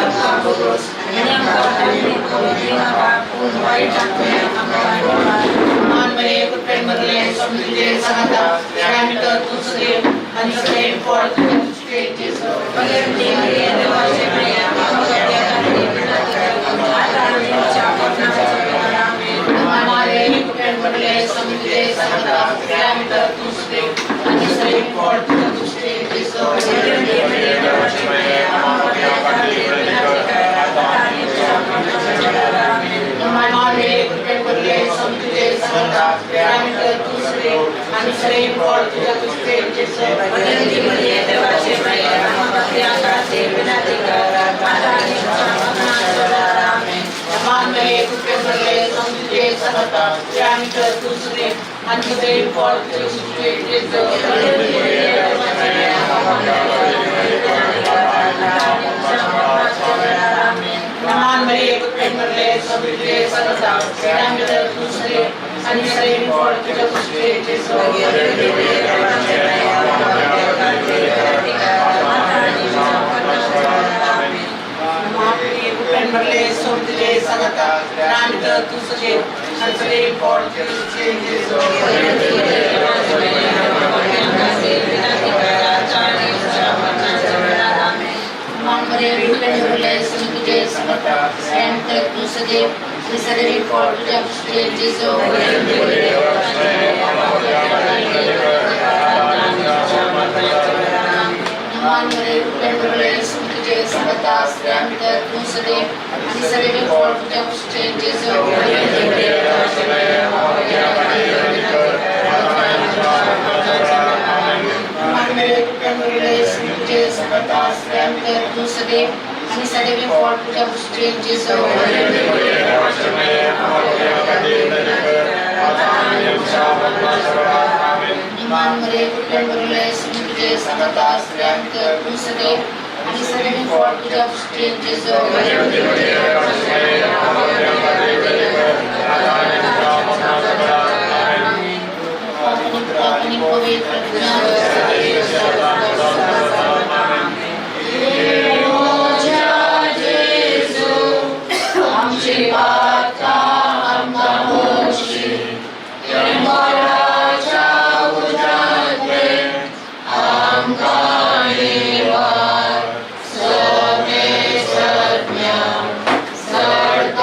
आमकां भोगोस आनी आमकां ताणें करून दिनाका, पूण वायटांतल्यान आमकां निवार. मान मरे कृपेन भरले समजुजे सांगता श्रेयांत तूं सदैव आनी सदैव फळ तुज्या तुजचे जेजू. भगवंती मरिये देवाचे माये, आमच्या खातीर विनंती कर, आता आनी आमच्या मरणाच्या वेळार. आमेन. मारे कृपेन भरले समजुजे सांगता श्रेयांत तूं सदैव आनी सदैव फळ तुज्या तुजचे जेजू. भगवंती मरिये देवाचे माये, आमच्या खातीर विनंती कर, आता आनी आमच्या मरणाच्या वेळार. आमेन. मारे कृपेन भरले समजुजे सांगता श्रेयांत तूं सदैव आनी सदैव फळ तुज्या तुजचे जेजू. भगवंती मरिये देवाचे माये, आमच्या खातीर विनंती कर, आता आनी आमच्या मरणाच्या वेळार. आमेन. मान मरे कृपेन भरले समजुजे सांगता श्रेयांत तूं सदैव आनी सदैव फळ तुज्या तुजचे जेजू. भगवंती मरिये देवाचे माये, आमच्या खातीर विनंती कर, आता आनी आमच्या मरणाच्या वेळार. आमेन. मान मरे कृपेन भरले समजुजे सांगता श्रेयांत तूं सदैव आनी सदैव फळ तुज्या तुजचे जेजू. भगवंती मरिये देवाचे माये, आमच्या खातीर विनंती कर, आता आनी आमच्या मरणाच्या वेळार. आमेन. मारे कृपेन भरले समजुजे सांगता श्रेयांत तूं सदैव आनी सदैव फळ तुज्या तुजचे जेजू. भगवंती मरिये देवाचे माये, आमच्या खातीर विनंती कर, आता आनी आमच्या मरणाच्या वेळार. आमेन. मान मरे कृपेन भरले समजुजे सांगता श्रेयांत तूं सदैव आनी सदैव फळ तुज्या तुजचे जेजू. भगवंती मरिये देवाचे माये, आमच्या खातीर विनंती कर, आता आनी आमच्या मरणाच्या वेळार. आमेन. मान मरे कृपेन भरले तुझे सांगता श्रेयांत तूं सदैव आनी सदैव फळ तुज्या तुजचे जेजू. भगवंती मरिये देवाचे माये, आमच्या खातीर विनंती कर, आता आनी आमच्या मरणाच्या वेळार. आमेन. मान मरे कृपेन भरले तुझे सांगता श्रेयांत तूं सदैव आनी सदैव फळ तुज्या तुजचे जेजू. भगवंती मरिये देवाचे माये, आमच्या खातीर विनंती कर, आता आनी आमच्या मरणाच्या वेळार. आमेन. मान मरे कृपेन भरले तुझे सांगता श्रेयांत तूं सदैव आनी सदैव फळ तुज्या तुजचे जेजू. भगवंती मरिये देवाचे माये, आमच्या खातीर विनंती कर, आता आनी आमच्या मरणाच्या वेळार. आमेन. आणि पवित्र आमची पातकां आमकां भोगशी, देंगराच्या उज्यांतलें आमकां निवार. समेसज्ञा चड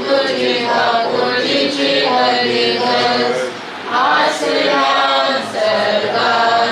तुजी काकुळटीची हरिगज आसल्या सर्गार.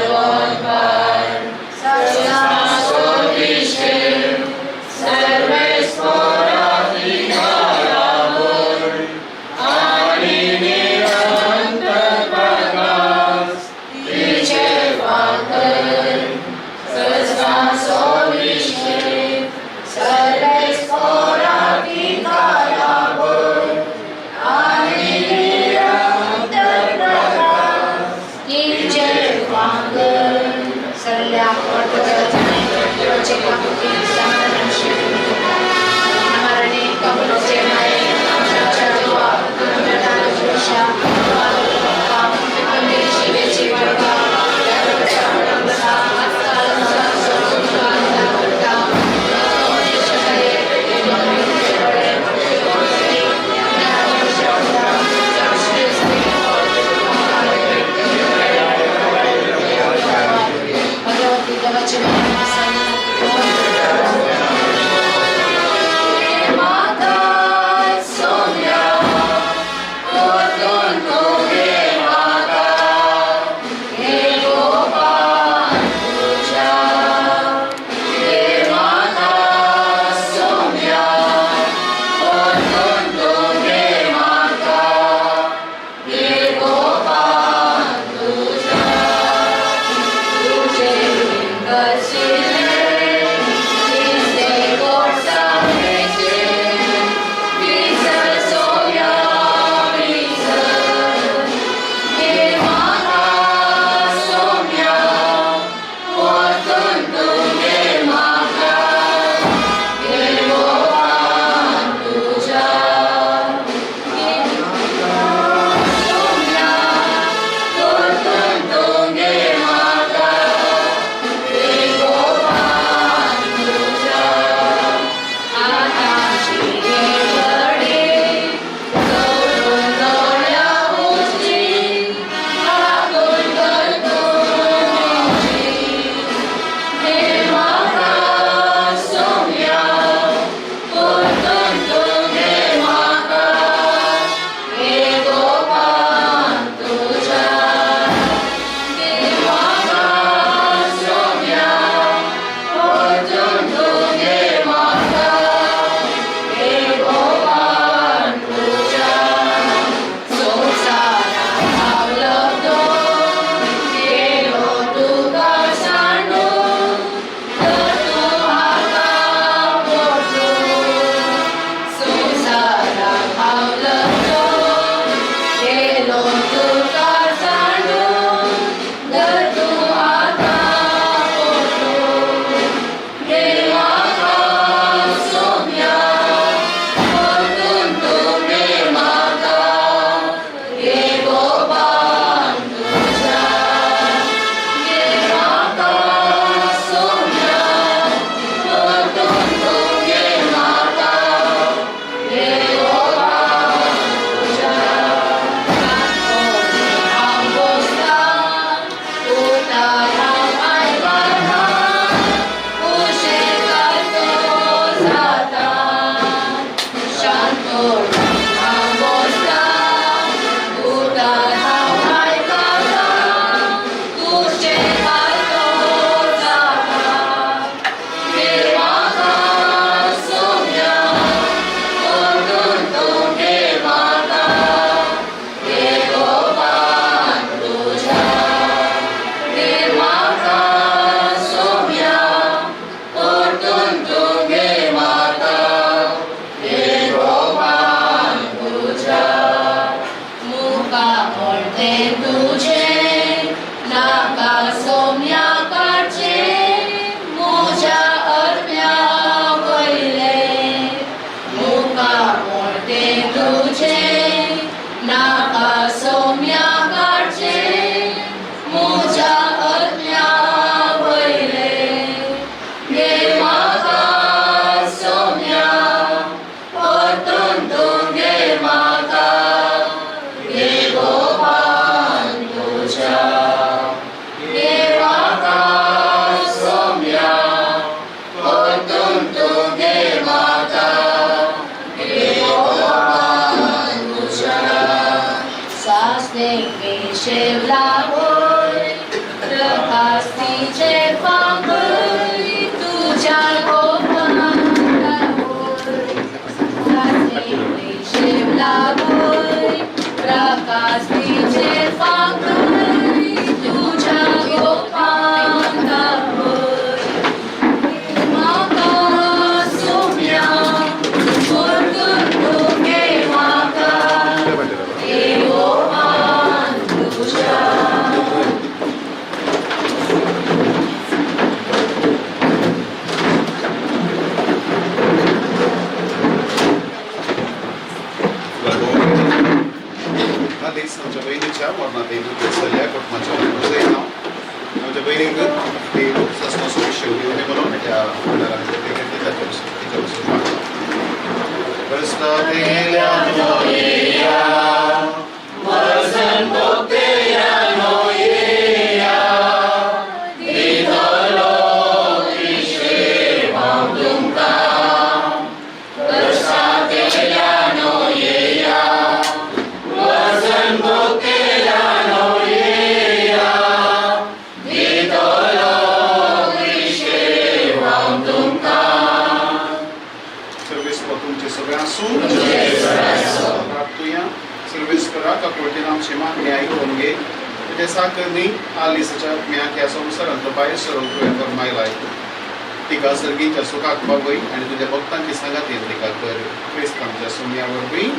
सर्वेस्पर तुमचे सगळे आसूं. प्राप्तुया सर्वेस्परा काकुळटेन आमची मागणी आयकून घे. तुजे साकर न्ही आलिसाच्या आत्म्याक ह्या संवसारांतलो भायर सरूंक तुवें फर्मायलाय. तिका सर्गीच्या सुखाक पावय आनी तुज्या भक्तांची सांगातीन तिका कर. क्रिस्त आमच्या सोमया वरवीं.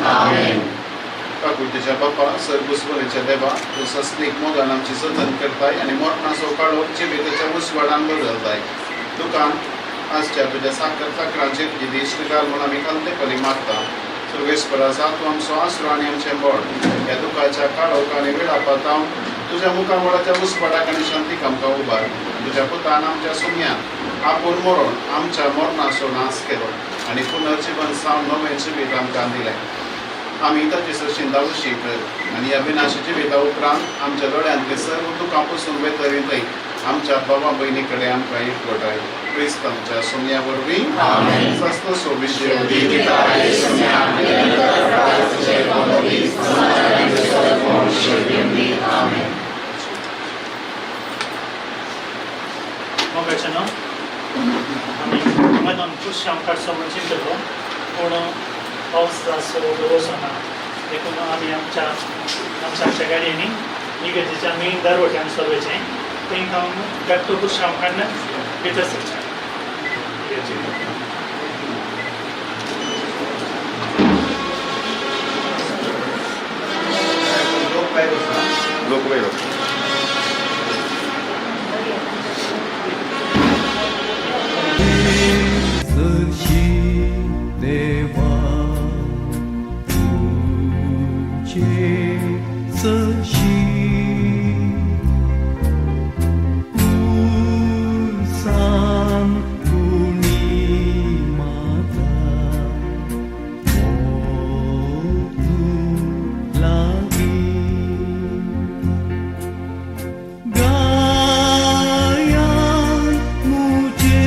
काकुळटेच्या बापा, सर्वस्वरेच्या देवा, तूं सस्नीक मोगान आमची जतन करताय आनी मरणाचो काळोख जिविताच्या उजवाडान बदलताय. तुका आजच्या तुज्या साकर चाकरांचेर तुजी दिश्ट घाल म्हूण आमी खालतेपणी मागता. सर्वेस्परा, तूं आमचो आसरो आनी आमचें बळ. ह्या दुखाच्या काळोख आनी वेळापातावन तुज्या मुखामळाच्या उजवाडाक आनी शांतीक आमकां उबार. तुज्या पुतान आमच्या सुम्यान आपूण मरोन आमच्या मरणाचो नाश केलो आनी पुनर्जिवन सावन नवें जिवीत आमकां दिलें. आमी ताचे सरशीं धांवशी कर आनी ह्या विनाशी जिविता उपरांत आमच्या दोळ्यांतले सर्व दुकां पसून वेतरीतय आमच्या बाबा भयणी कडेन आमकां एकवटाय. क्रिस्त आमच्या सोमया वरवीं. सस्त सोबिशे. मोगाचें न्हू, आमी हांगा दोन खुश आमकां म्हूण चिंतलो, पूण पावस असो भरोसो ना. देखून आमी आमच्या आमच्या आमच्या गाडयेंनी इगर्जेच्या मेन दरवट्यान चलोवचें. तांकां धाकटो खुश काडून भितर सरचें इगर्जेक. लोक भायर. सरशी देवा, तुझे सरशी पुरसान कुणी माझा मोजू लागी. गायान मुझे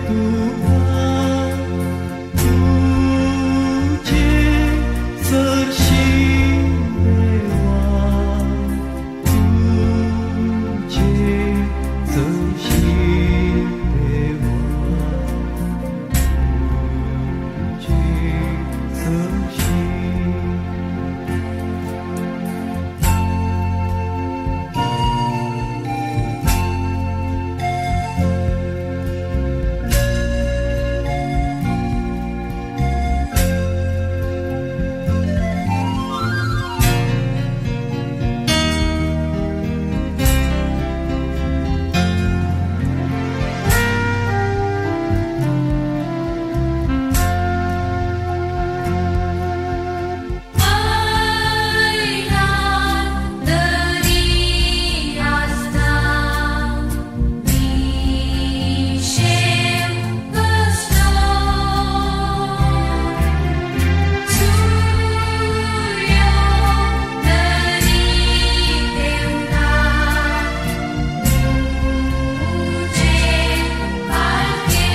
तुका, तुझे सरशी देवा, तुझे सरशी देवा, तुझे सरशी. ऐरान दरी आसता निशेव कसलो, सूर्यो तरी देवता मुझे पालखे,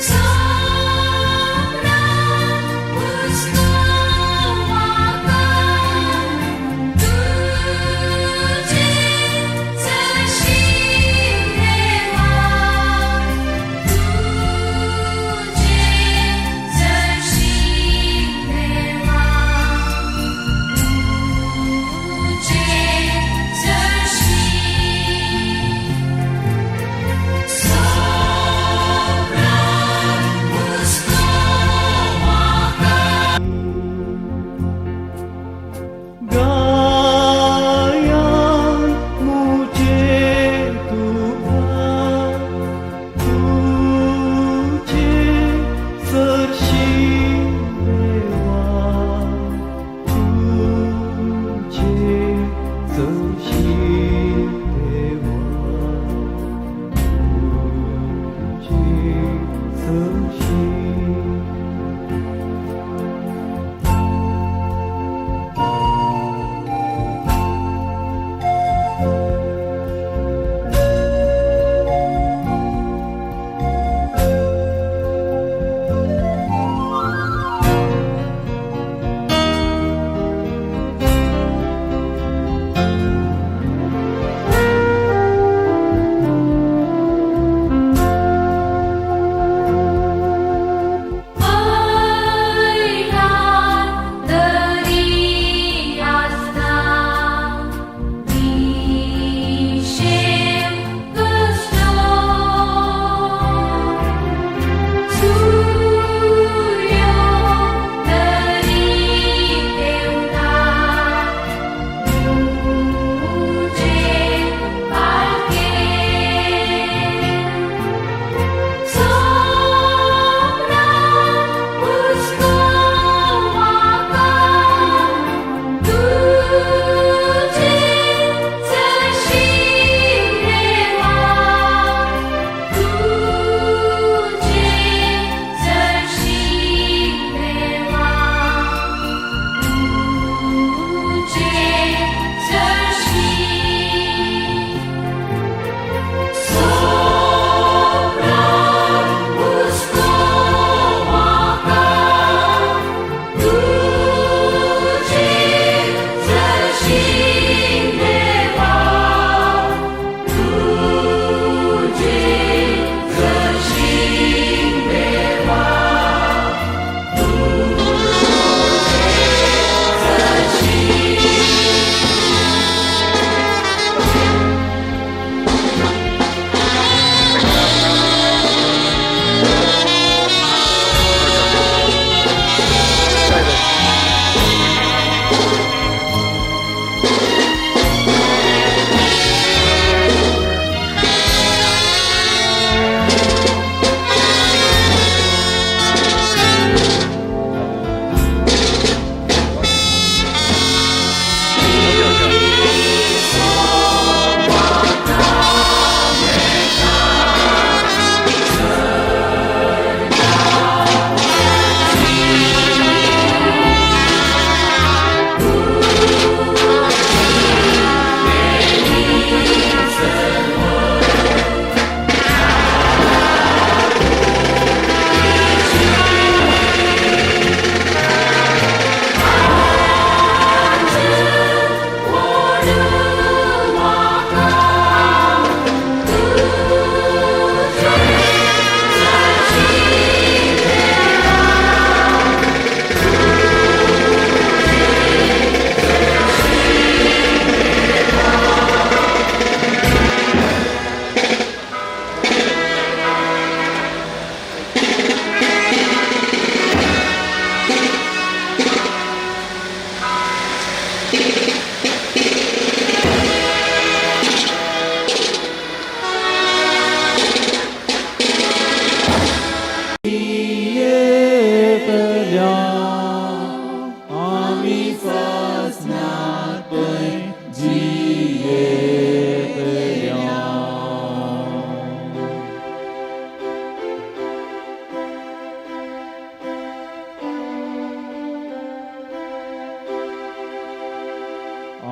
सोमना पुस्तक तुझे सरशी देवा, तुझे सरशी देवा, तुझे सरशी. सोमना पुस्तक. गायान मुझे तुका, तुझे सरशी देवा, तुझे सरशी देवा, तुझे सरशी. जियेतल्या आमी सासणां थंय जियेतल्या.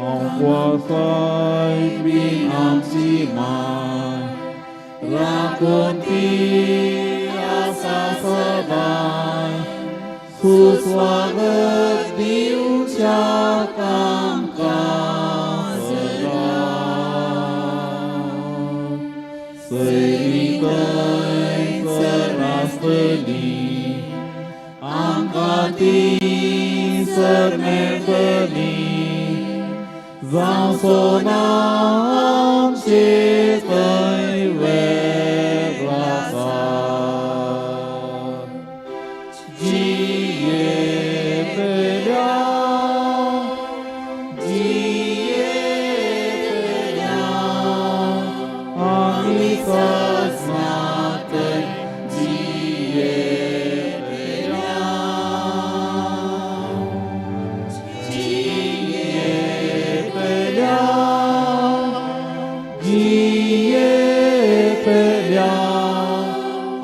आंकवासाय बीन आमची माय राखून ती आसा सदांय सुस्वागत दिवच्या तांकां सदां सैरी थंयसर आसतली आमकां ती सर मेळटली जावचो ना आमचे थंय वेगळासार. जियेतल्या जियेतल्या आमी सासणां थंय जियेतल्या. जियेतल्या जियेतल्या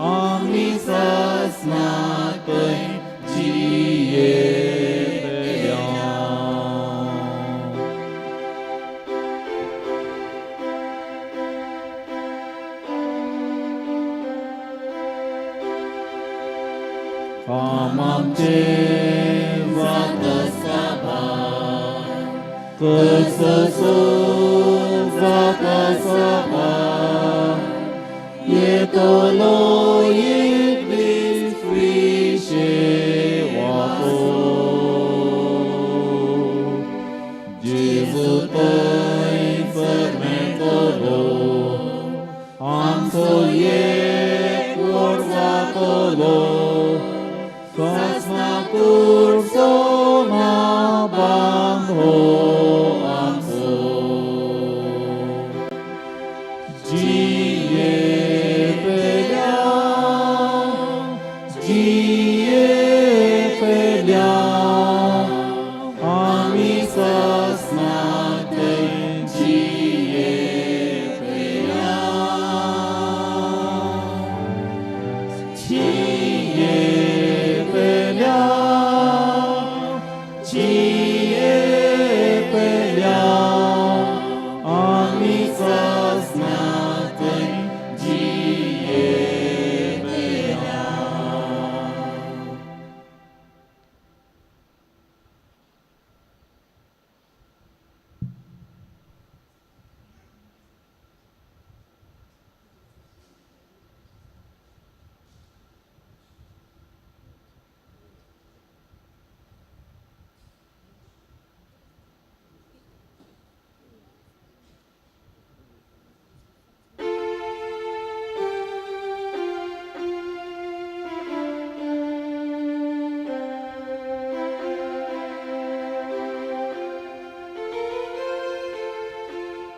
आमी सासणां थंय जियेतल्या. काम आमचें जाता साबार कसो जाता साबार येतलो एक दीस विशेवाचो. जेजू थंयसर मेळटलो आमचो एकवट जातलो सासणां उरचो ना बांदो आमचो. जियेतल्या जियेतल्या आमी सासणां थंय जियेतल्या. जियेतल्या जियेतल्या आमी सासणां थंय जियेतल्या.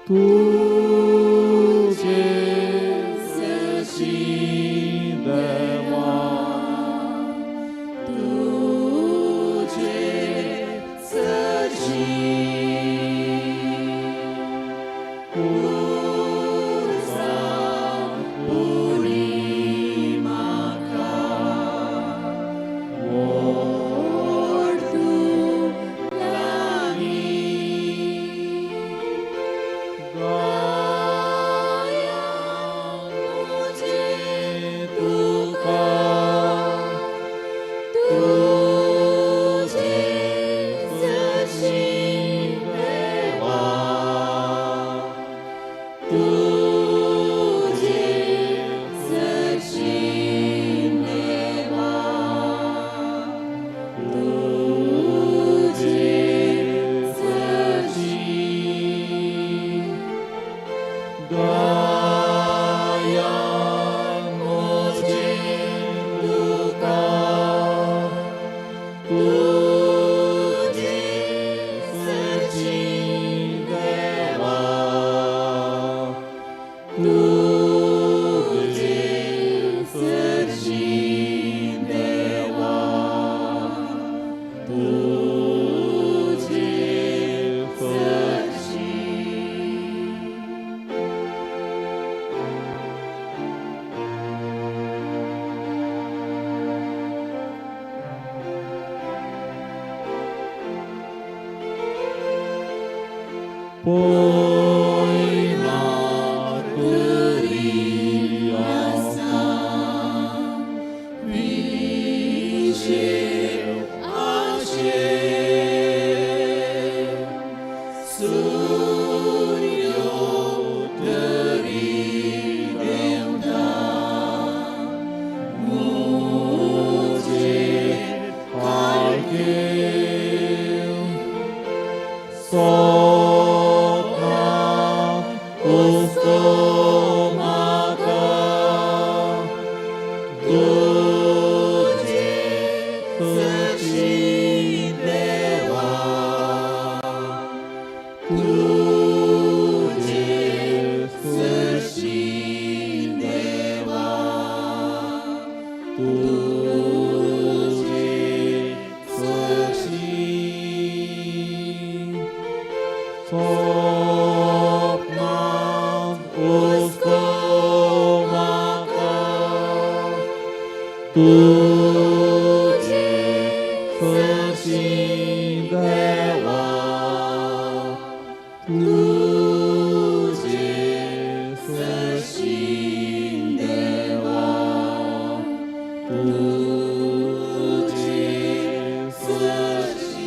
तुझे सरशी देवा तुझे सरशी पुरसा पुरी म्हाका ओड तूं लागीं. God. पयला तरी आसा विशेव आशे सूर्यो तरी देवता मुझे काळखे सोपना उस्तो म्हाका तुजे सरशी देवा तुजे सरशी देवा तुजे सरशी सोपना उस्तो म्हाका तुजे सरशी देवा तुजे सरशी देवा तुजे सरशी.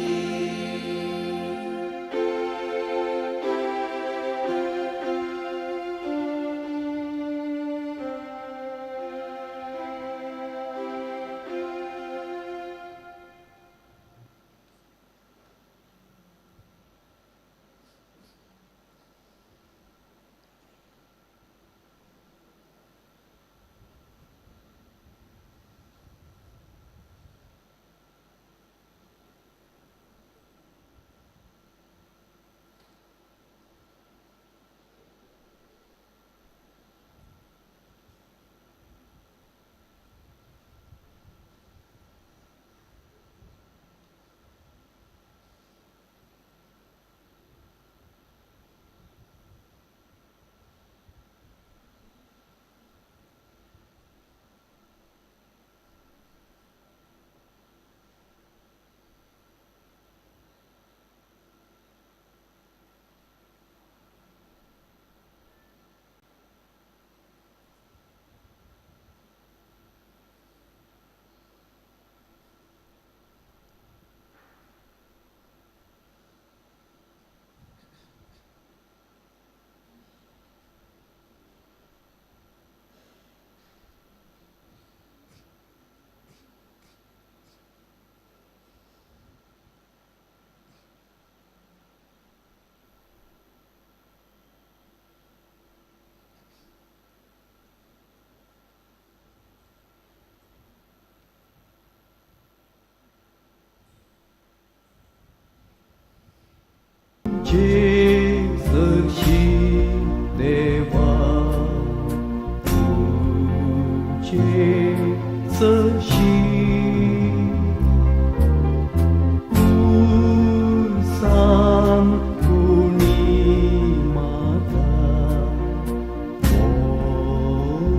सरशी देवा तुझे सरशी उसान कुणी म्हाका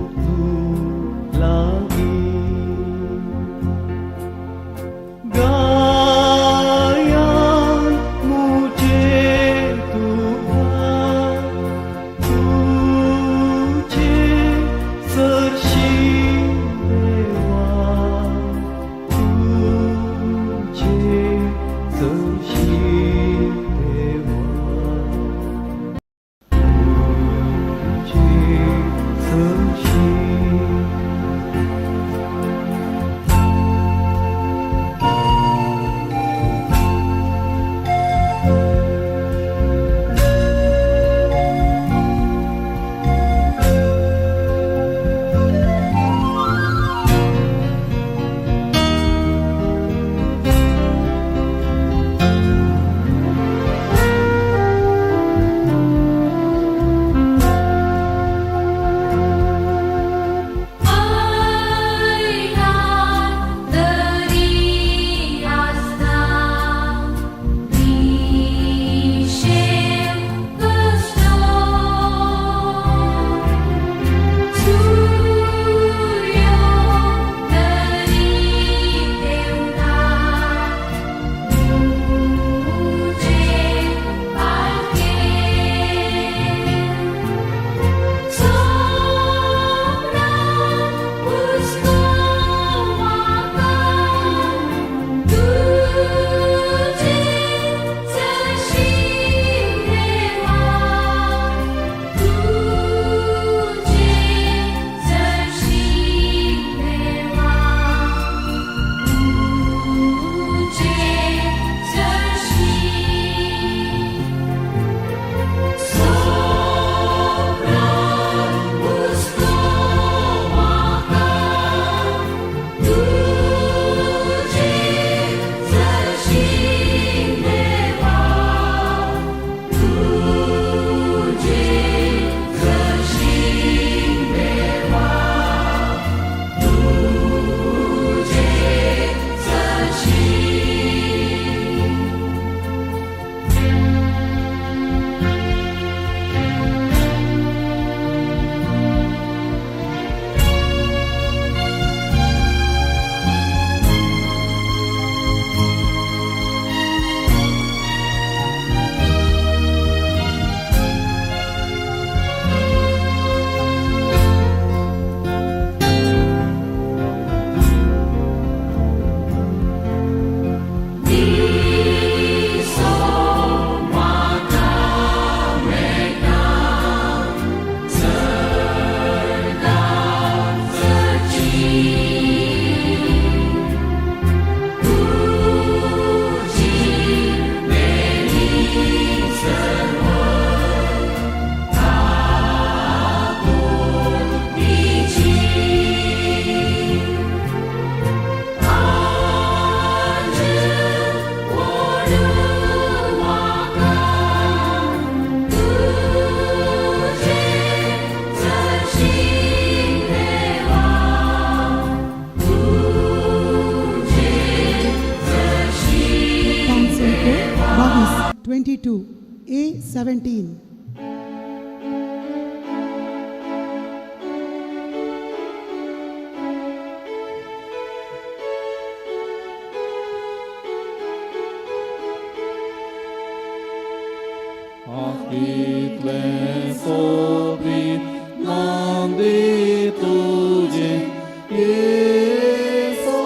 वचूं लागीं गायान मुझे तुका तुझे सरशी देवा. 52, A17. Akitlen sobrit mandi tuje Yesomya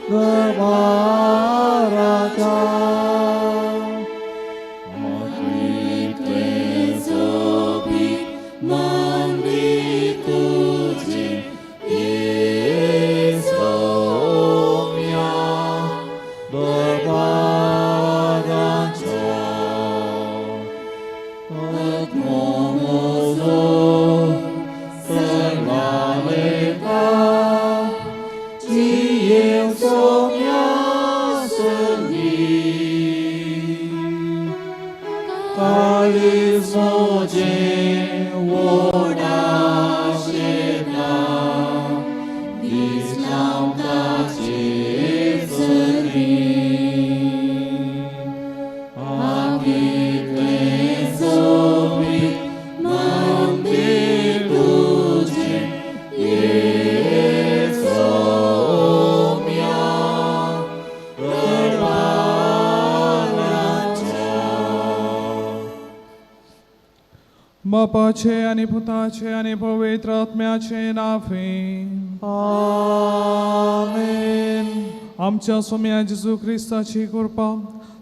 Dvaraka. Akitlen sobrit mandi tuje Yesomya Dvaraka. बापाचे आनी पुताचे आनी पवित्र आत्म्याचे नांवे आमेन. आमच्या सोम्या जेजू क्रिस्ताची कृपा,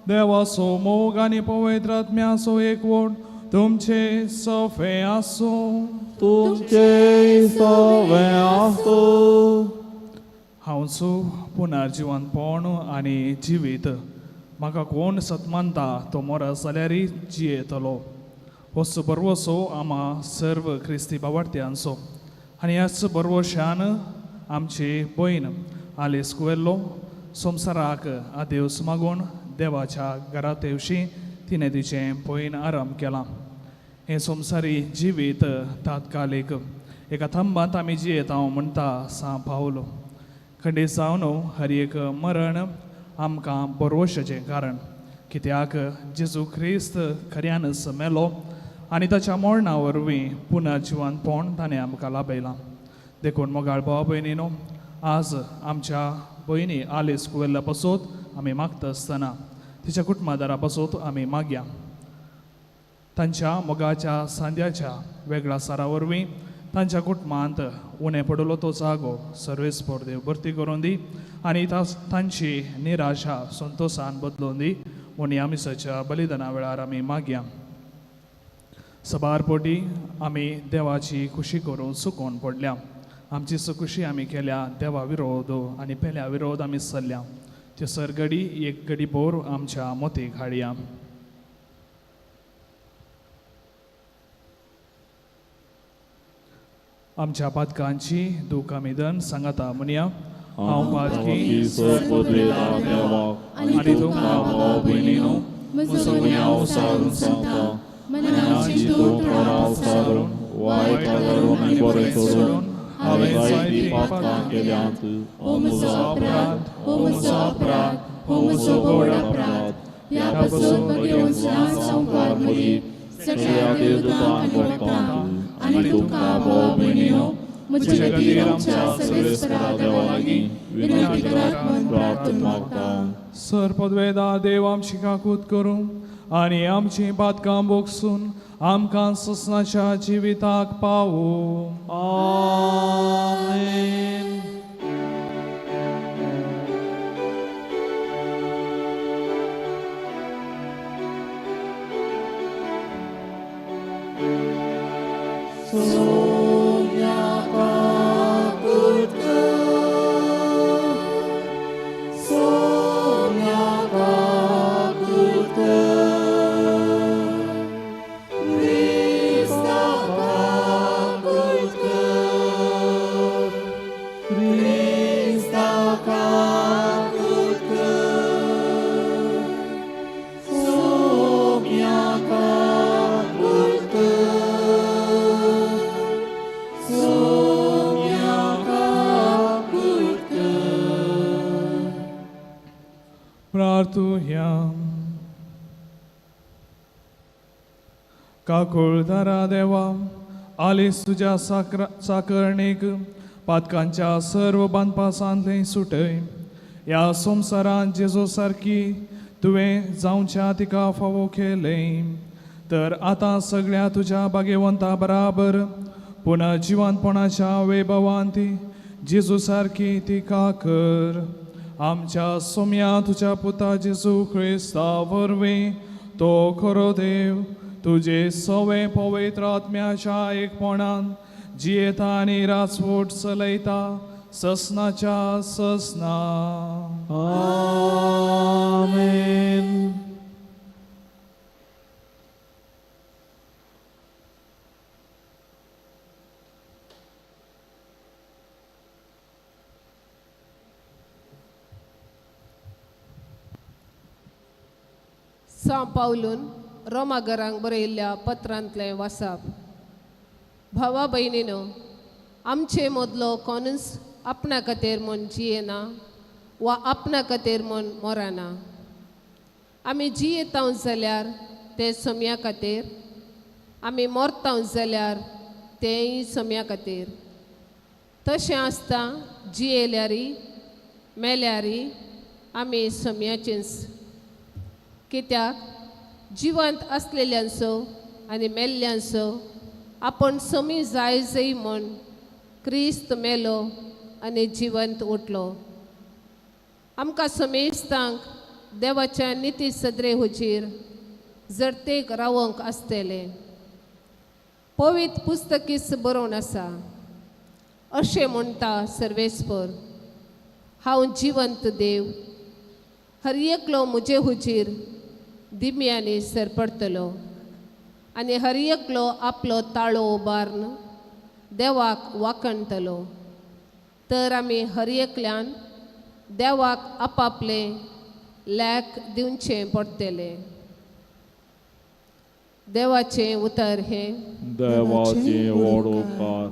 देवाचो मोग आनी पवित्र आत्म्याचो एकवट तुमचे सफे आसूं. तुमचे सवे आसूं. हांवचो पुनर्जिवनपण आनी जिवीत म्हाका कोण सतमानता तो मोरस जाल्यार जियेतलो. होच बरवसो आमा सर्व क्रिस्ती बावार्थ्यांचो आनी ह्याच बरवशान आमची भयण आलेस कुवेल्लो संवसाराक आदेवस मागून देवाच्या घरा तेवशी तिणें तिचें भयण आराम केलां. हें संवसारी जिवीत तात्कालीक एका थंबांत आमी जियेता म्हणटा सां पावलो. खंडीत जावन हर एक मरण आमकां बरवशाचें कारण, कित्याक जेजू क्रिस्त खऱ्यानच मेलो आनी ताच्या मरणा वरवीं पुनर्जिवनपण ताणें आमकां लाभयलां. देखून मोगाळ भाव भयणीनो, आज आमच्या भयणी आलेस कुवेल्ला पासत आमी मागता आसतना तिच्या कुटुंबादारा पासत आमी मागया. तांच्या मोगाच्या सांद्याच्या वेगळ्या सारा वरवीं तांच्या कुटुंबांत उणें पडलो तो जागो सर्वेस्पर देव भरती करून दी आनी तांची निराशा संतोशान बदलून दी म्हूण ह्या मिसाच्या बलिदाना वेळार आमी मागया. सबार पोटी आमी देवाची खुशी करून सुकोवन पडल्या. आमची सुखुशी आमी केल्या देवा विरोध आनी पेल्या विरोध आमी चल्ल्या. त्यो सरगडी एक गडी बोर आमच्या मोतीक हाडया. आमच्या पातकांची दूख आमी दन सांगाता म्हणया. हांव पातकी आनी तुमकां भाव भयणीनो म्हजो गुन्यांव सारून सांगता. मनाची तोंड सारून वायट धरून आनी बरें सोडून हांवें जायतीं पातकां केल्यांत. हो म्हजो अपराध, हो म्हजो अपराध, हो म्हजो व्हड अपराध. ह्या पासून घेवन ल्हान संवसार मदीं सगळ्या देवदूतांक भोगतां आनी तुमकां भाव भयणीनो म्हजे खातीर आमच्या सर्वेस्परा देवा लागीं विनंती करात म्हूण प्रार्थना मागता. सर पदवेदा देव आमची काकूत करूं आनी आमची पातकां बोगसून आमकां ससनाच्या जिविताक पावूं. आमेन. प्रार्थुया. काकुळदारा देवा आलीस तुज्या साकरा साकरणीक पातकांच्या सर्व बांदपासांतलें सुटय ह्या संवसारांत जेजू सारकी तुवें जावच्या तिका फावो केलें तर आतां सगळ्या तुज्या भाग्यवंता बराबर पुनः जिवंतपणाच्या वैभवान ती जेजू सारकी तिका कर आमच्या सोम्या तुज्या पुता जेजू क्रिस्ता वरवीं तो खरो देव तुजे सवे पवित्र आत्म्याच्या एकपणान जियेता आनी राजवट चलयता ससनाच्या ससना. आमेन. सां पावलून रोमाघरांक बरयल्ल्या पत्रांतलें वासाप. भावा भयणीनो, आमचे मदलो कोणूच आपणा खातीर म्हूण जियेना वा आपणा खातीर म्हूण मरना. आमी जियेता जाल्यार तें सोम्या खातीर, आमी मरता जाल्यार तेंय सोम्या खातीर. तशें आसता जियेल्यारी मेल्यारी आमी सोम्याचेच. कित्याक जिवंत आसलेल्यांचो आनी मेल्ल्यांचो आपूण समी जाय जाय म्हूण क्रिस्त मेलो आनी जिवंत उठलो. आमकां समेस्तांक देवाच्या निती सदरे हुजीर जरतेक रावंक आसतलें. पवित्र पुस्तकीच बरोवन आसा, अशें म्हणटा सर्वेस्पर, हांव जिवंत देव, हर एकलो म्हजे हुजीर दिम्यांनी सरपडटलो आनी हर एकलो आपलो ताळो उबारून देवाक वाखणटलो. तर आमी हर एकल्यान देवाक आपापलें लेख दिवचें पडटलें. देवाचें उतर हें. देवाचें व्हड उपकार.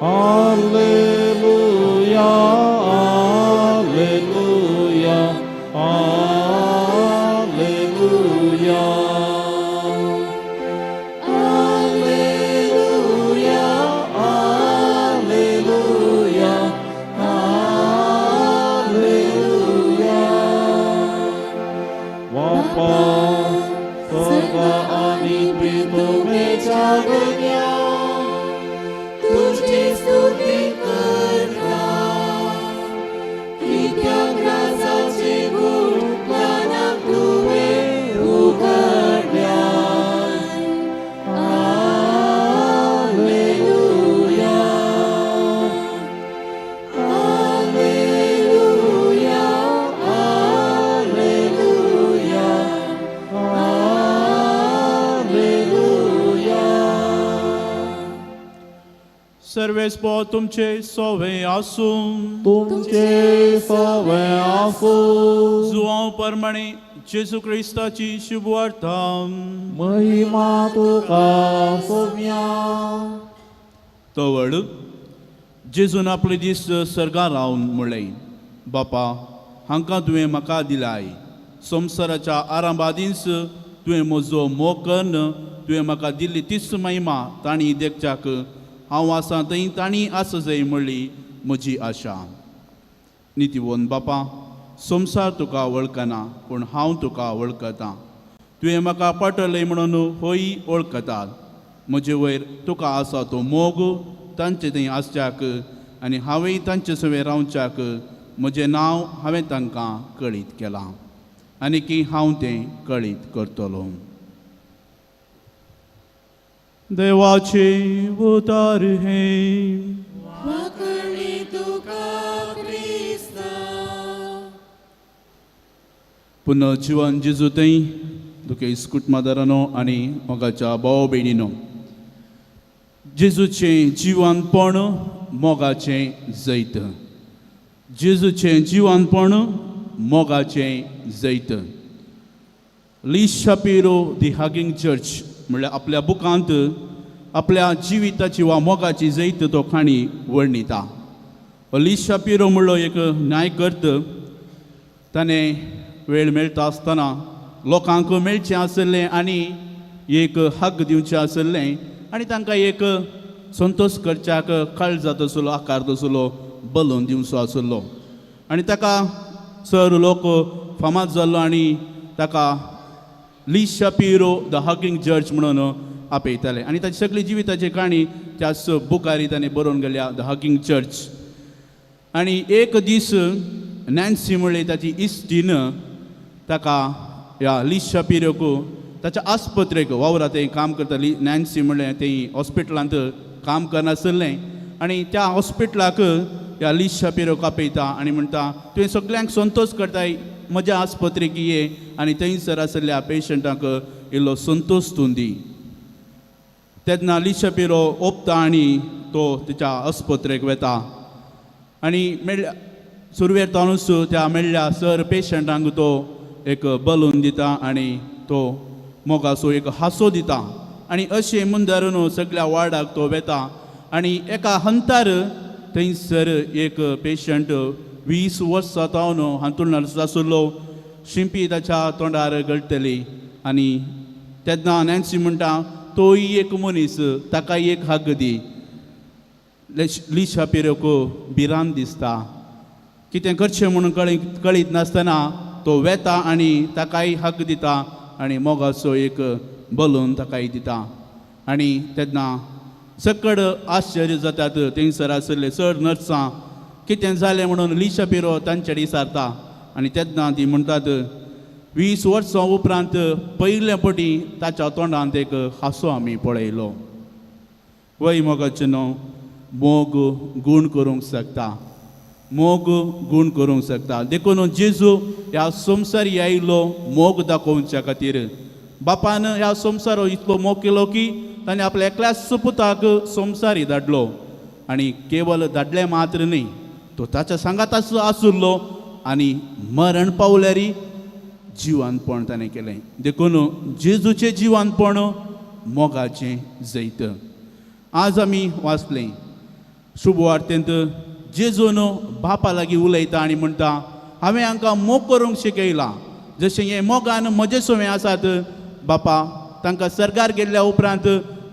Alleluia, Alleluia, Alleluia. Alleluia, Alleluia, Alleluia. बापा सर्व आनी प्रितुमेच्या गण्या तुजी स्तुती करता कित्याक राजाचे गूण ज्ञानाक तुवें उगडल्याय. Alleluia, Alleluia, Alleluia, Alleluia. सर्वेस्पोर तुमचे सोवे आसूं. तुमचे सवे आसूं. जुवांव परमाणे जेजू क्रिस्ताची शुभवार्ता. महिमा तुका सोम्या. तवळ जेजून आपले दीस सर्गार रावन म्हणलें, बापा, हांकां तुवें म्हाका दिलाय. संवसाराच्या आरंभादींच तुवें म्हजो मोग कन्न तुवें म्हाका दिल्ली तीच महिमा तांणी देखच्याक हांव आसा थंय तांणी आसा जाय म्हणली म्हजी आशा. नितीवोन बापा, संवसार तुका वळखना, पूण हांव तुका वळखतां. तुवें म्हाका पाठवलें म्हणून होय वळखतात. म्हजे वयर तुका आसा तो मोग तांचे थंय आसच्याक आनी हांवें तांचे सवें रावच्याक म्हजें नांव हांवें तांकां कळीत केलां आनी की हांव तें कळीत करतलो. देवाचे उतार हें. वाकणी तुका क्रिस्ता. पुनः जिवन जेजू थंय तुगे कुटुंबादारानो आनी मोगाच्या भाव भयणीनो, जेजूचें जिवनपण मोगाचें जैत. जेजूचें जिवनपण मोगाचें जैत. ली शापिरो दी हगिंग चर्च म्हणल्यार आपल्या बुकांत आपल्या जिविताची वा मोगाची जैत तो काणी वर्णिता. ली शापिरो म्हणलो एक न्यायकर्त. ताणें वेळ मेळटा आसतना लोकांक मेळचें आशिल्लें आनी एक हक दिवचें आशिल्लें आनी तांकां एक संतोश करच्याक काळ जात आसलो, आकार आसलो, बलून दिवचो आशिल्लो आनी ताका चड लोक फामाद जाल्लो आनी ताका ली शापिरो the hugging church म्हणून आपयताले. आनी ताची सगळी जिविताची काणी त्याच बुकारी ताणें बरोवन गेल्या, the hugging church. आनी एक दीस नॅन्सी म्हणली ताची इश्टीन ताका ह्या ली शापिरोक ताच्या आस्पत्रेक वावरा तें काम करताली. नॅन्सी म्हणलें तें हॉस्पिटलांत काम करनासलें आनी त्या हॉस्पिटलाक ह्या ली शापिरोक आपयता आनी म्हणटा, तुवें सगल्यांक संतोश करताय, म्हज्या आस्पत्रेक ये आनी थंयसर आशिल्ल्या पेशंटाक इल्लो संतोश तूं दी. तेन्ना ली शापिरो ओपता आनी तो तिच्या आस्पत्रेक वेता आनी मेळ्ळ्या सुरवेर ताणूच त्या मेळ्ळ्या सर पेशंटांक तो एक बलून दिता आनी तो मोगाचो एक हांसो दिता. आनी अशें मुंदारून सगळ्या वार्डाक तो वेता आनी एका हंतार थंयसर एक पेशंट 20 वर्सां तावन हांतुळणार आशिल्लो, शिंपी ताच्या तोंडार गळटली. आनी तेन्ना नॅन्सी म्हणटा, तोय एक मनीस, ताकाय एक हक दी. ली शापिरोक भिरांत दिसता, कितें करचें म्हणून कळीत नासतना तो वेता आनी ताकाय हक दिता आनी मोगाचो एक बलून ताकाय दिता. आनी तेन्ना सकड आश्चर्य जातात थंयसर आशिल्ले चड नर्सां, कितें जालें म्हणून ली शापिरो तांचे कडेन विचारता. आनी तेन्ना ती म्हणटात, 20 वर्सां उपरांत पयले पटी ताच्या तोंडांत एक हांसो आमी पळयलो. वय मोगाचें न्हू, मोग गूण करूंक शकता, मोग गूण करूंक शकता. देखून जेजू ह्या संवसारी आयिल्लो मोग दाखोवच्या खातीर. बापान ह्या संवसारो इतलो मोग केलो की ताणें आपल्या एकल्याच पुताक संवसारी धाडलो आनी केवल धाडलें मात्र न्ही, तो ताच्या सांगाताच आशिल्लो आनी मरण पावल्यार जिवानपण ताणें केलें. देखून जेजूचें जिवानपण मोगाचें जैत. आज आमी वाचलें शुभवार्तेंत जेजून बापा लागीं उलयता आनी म्हणटा, हांवें हांकां मोग करूंक शिकयलां, जशें हे मोगान म्हजे सवें आसात बापा, तांकां सरकार गेल्ल्या उपरांत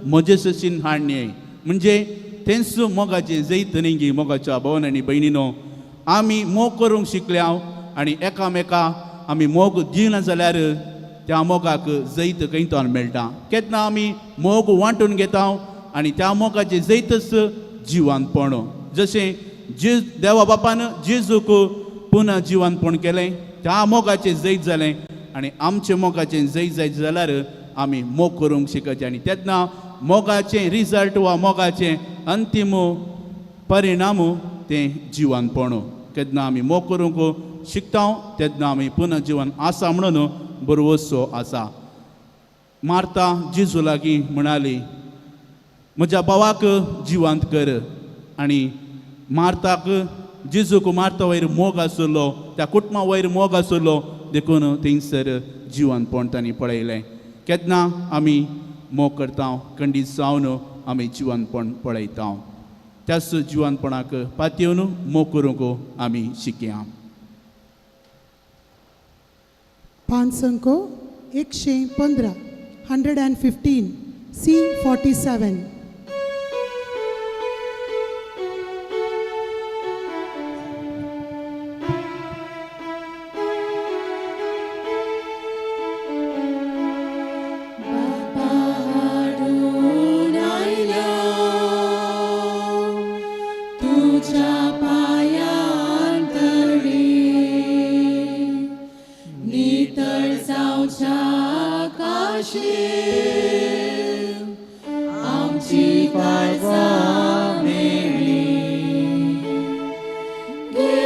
म्हजे सशीन हाडणे. म्हणजे तेंच मोगाचें जैत न्ही गी मोगाच्या भोवन आनी भयणीनो. आमी मोग करूंक शिकल्या आनी एकामेका आमी मोग दिना जाल्यार त्या मोगाक जैत खंयतोन मेळटा. केन्ना आमी मोग वांटून घेता आनी त्या मोगाचें जैतच जिवानपण. जशें जे देवा बापान जेजूक पुनः जिवानपण केलें, त्या मोगाचें जैत जालें आनी आमचें मोगाचें जैत जायत जाल्यार आमी मोग करूंक शिकचें आनी तेन्ना मोगाचें रिजल्ट वा मोगाचें अंतीम परिणाम तें जिवानपण. केन्ना आमी मोग करूंक शिकता तेन्ना आमी पुनः जिवन आसा म्हणून बरवसो आसा. मार्ता जेजू लागीं म्हणाली, म्हज्या भावाक जिवंत कर. आनी मार्ताक जेजूक मार्ता वयर मोग आशिल्लो, त्या कुटुंबा वयर मोग आशिल्लो, देखून थंयसर जिवनपण तांणी पळयलें. केन्ना आमी मोग करता खंडीत जावन आमी जिवनपण पळयता. त्याच जिवनपणाक पातयेवन मोग करूंक आमी शिकया. पांच अंको 115, 115, C47. हाडून आयल्या तुज्या पायांतळी, नितळ जावच्या काशीर आमची काळजां मेळी. घे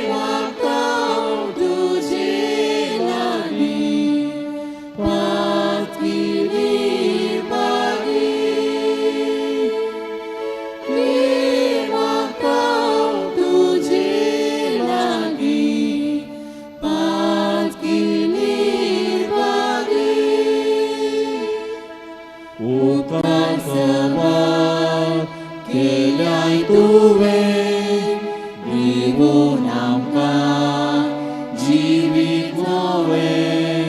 वागतांव तुजे लागीं, पातकिली बागी. घे वागतांव तुजे लागीं, पातकिली बागी. उपकार सवार केल्याय तुवें, दिवून आमकां जिवीत नवें.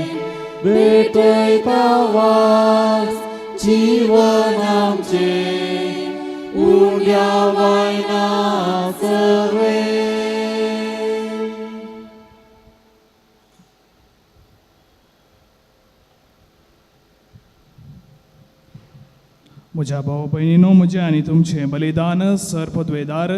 भेटयता वास जीवन आमचें, उण्या वायना सवें. म्हज्या भाव भयणीनो, म्हजें आनी तुमचें बलिदान सर्पद्वेदार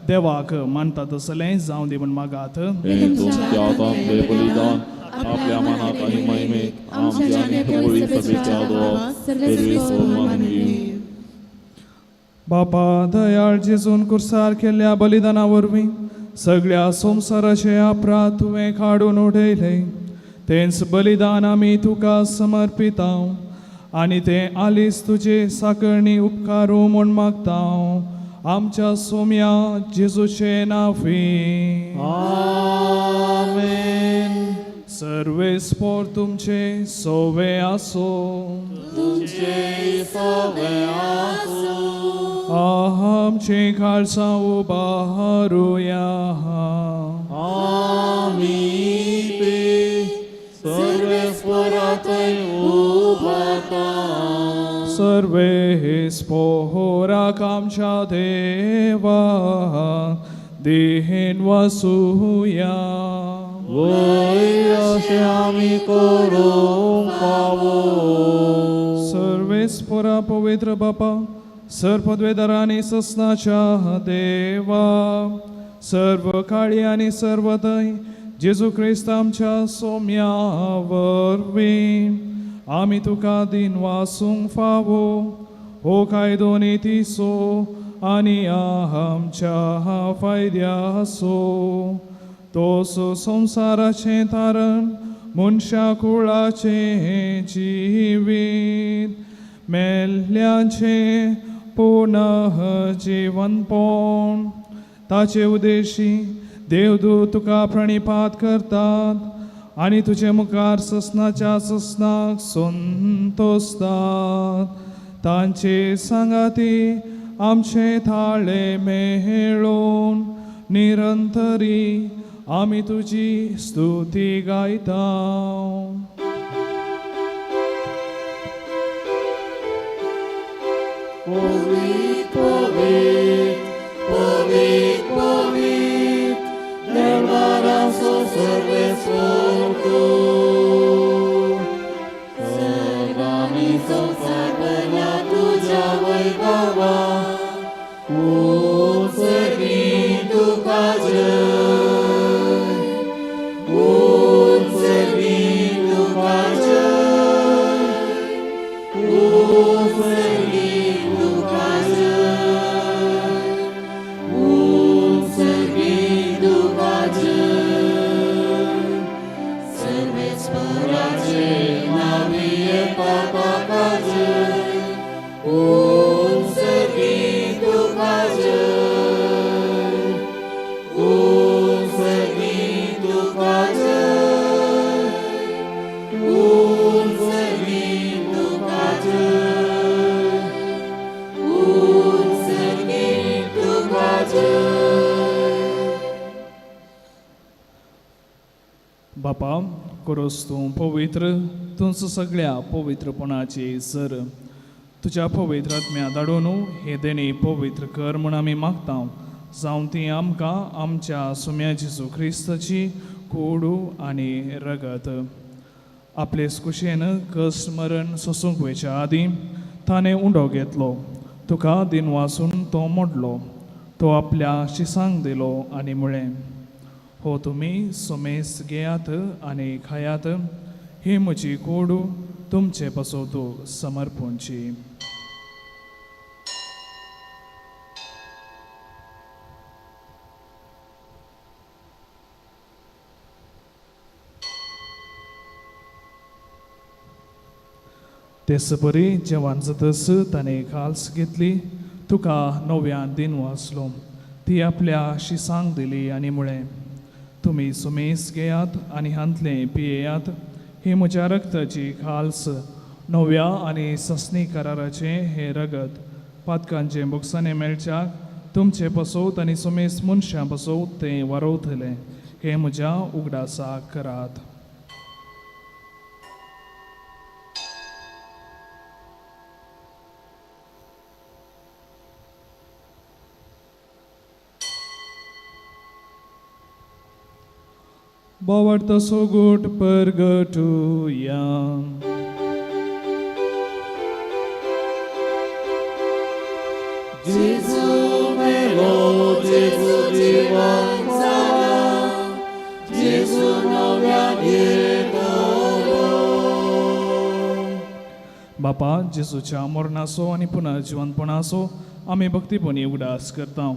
देवाक मानता तसलें जावं दी म्हूण मागात. हें तुमच्या हातांतलें बलिदान आपल्या मनात आनी महिमेक आमच्या आनी होळी सभेच्या सर्वेस्पर मानून घेवं. बापा दयाळ जेजून कुर्सार केल्ल्या बलिदाना वरवीं सगळ्या संवसाराचे अपराध तुवें काडून उडयले, तेंच बलिदान आमी तुका समर्पिता आनी तें आलीस तुजे साकरणी उपकारू म्हूण मागता, आमच्या सोम्या जेजूचे नांवी. आमेन. सर्वेस्पोर तुमचे सोवे आसो. तुमचे सवे आसूं. आमचे काळसां उबारुया. आमी ते सर्वेस्पराथंय उबाता. सर्वेस्पोराक आमच्या देवा देहेन वसुया. वय अशें आमी करूंक फावो. सर्वेस्पोरा पवित्र बापा, सर्पद्वेदारांनी ससनाच्या देवा, सर्व काळी आनी सर्व थंय जेजू क्रिस्त आमच्या सोम्या वरवीं आमी तुका दिन वासूंक फावो हो कायदो नितीचो आनी आमच्या फायद्याचो. तोच संवसाराचें तारण, मनशा कुळाचें जिवीत, मेल्ल्याचें पुनः जिवनपण. ताचे उद्देशी देवदूत तुका प्रणिपात करतात आनी तुजे मुखार ससनाच्या ससनाक संतोसतात. तांचे सांगाती आमचे थाळे मेळोवन निरंतरी आमी तुजी स्तुती गायता. पवित्र पवित्र पवित्र पवित्र देवाराचो सर्वेस्वर तूं, सर्वांनी संवसार भरला तुज्या वैभवा, उंचगी तुका जय, उंचगी तुका जय, उंचगी तुका जय, उंचगी तुका जय. सर्वेस्पराचे नांवी येता ताका जय, उंचगी तुका जय, उंचगी तुका जय, उंचगी तुका जय, उंचगी तुका जय. बापा, कोरोस तूं पवित्र, तूंच सगळ्या पवित्रपणाची सर. तुज्या पवित्र आत्म्या धाडून हे देणी पवित्र कर म्हूण आमी मागता, जावं ती आमकां आमच्या सुम्या जेजू क्रिस्ताची कोडू आनी रगत. आपले कुशेन कस मरण सोसूंक वयच्या आदीं ताणें उंडो घेतलो, तुका दिन वासून तो मोडलो, तो आपल्या शिसांक दिलो आनी म्हळें, हो तुमी सोमेस घेयात आनी खायात, ही म्हजी कोडू तुमचे पासत समर्पणची. तेच परी जेवण जातच ताणें खाल्स घेतली, तुका नव्यान दिन वाचलो, ती आपल्या शिसांक दिली आनी म्हळें, तुमी सुमेस घेयात आनी हांतलें पियेयात, ही म्हज्या रक्ताची खाल्स, नव्या आनी ससनी कराराचें हें रगत, पातकांचें बोगसाणें मेळच्याक तुमचे पासत आनी सुमेस मनशां पासत तें वारोवतलें, हें म्हज्या उगडासाक करात. बावडतो सोगूट परगटुया. जेजू मेलो, जेजू जिवन जाला, जेजू नव्यान येतलो. बापा, जेजूच्या मरणाचो आनी पुनर्जिवनपणाचो आमी भक्तीपणी उगडास करता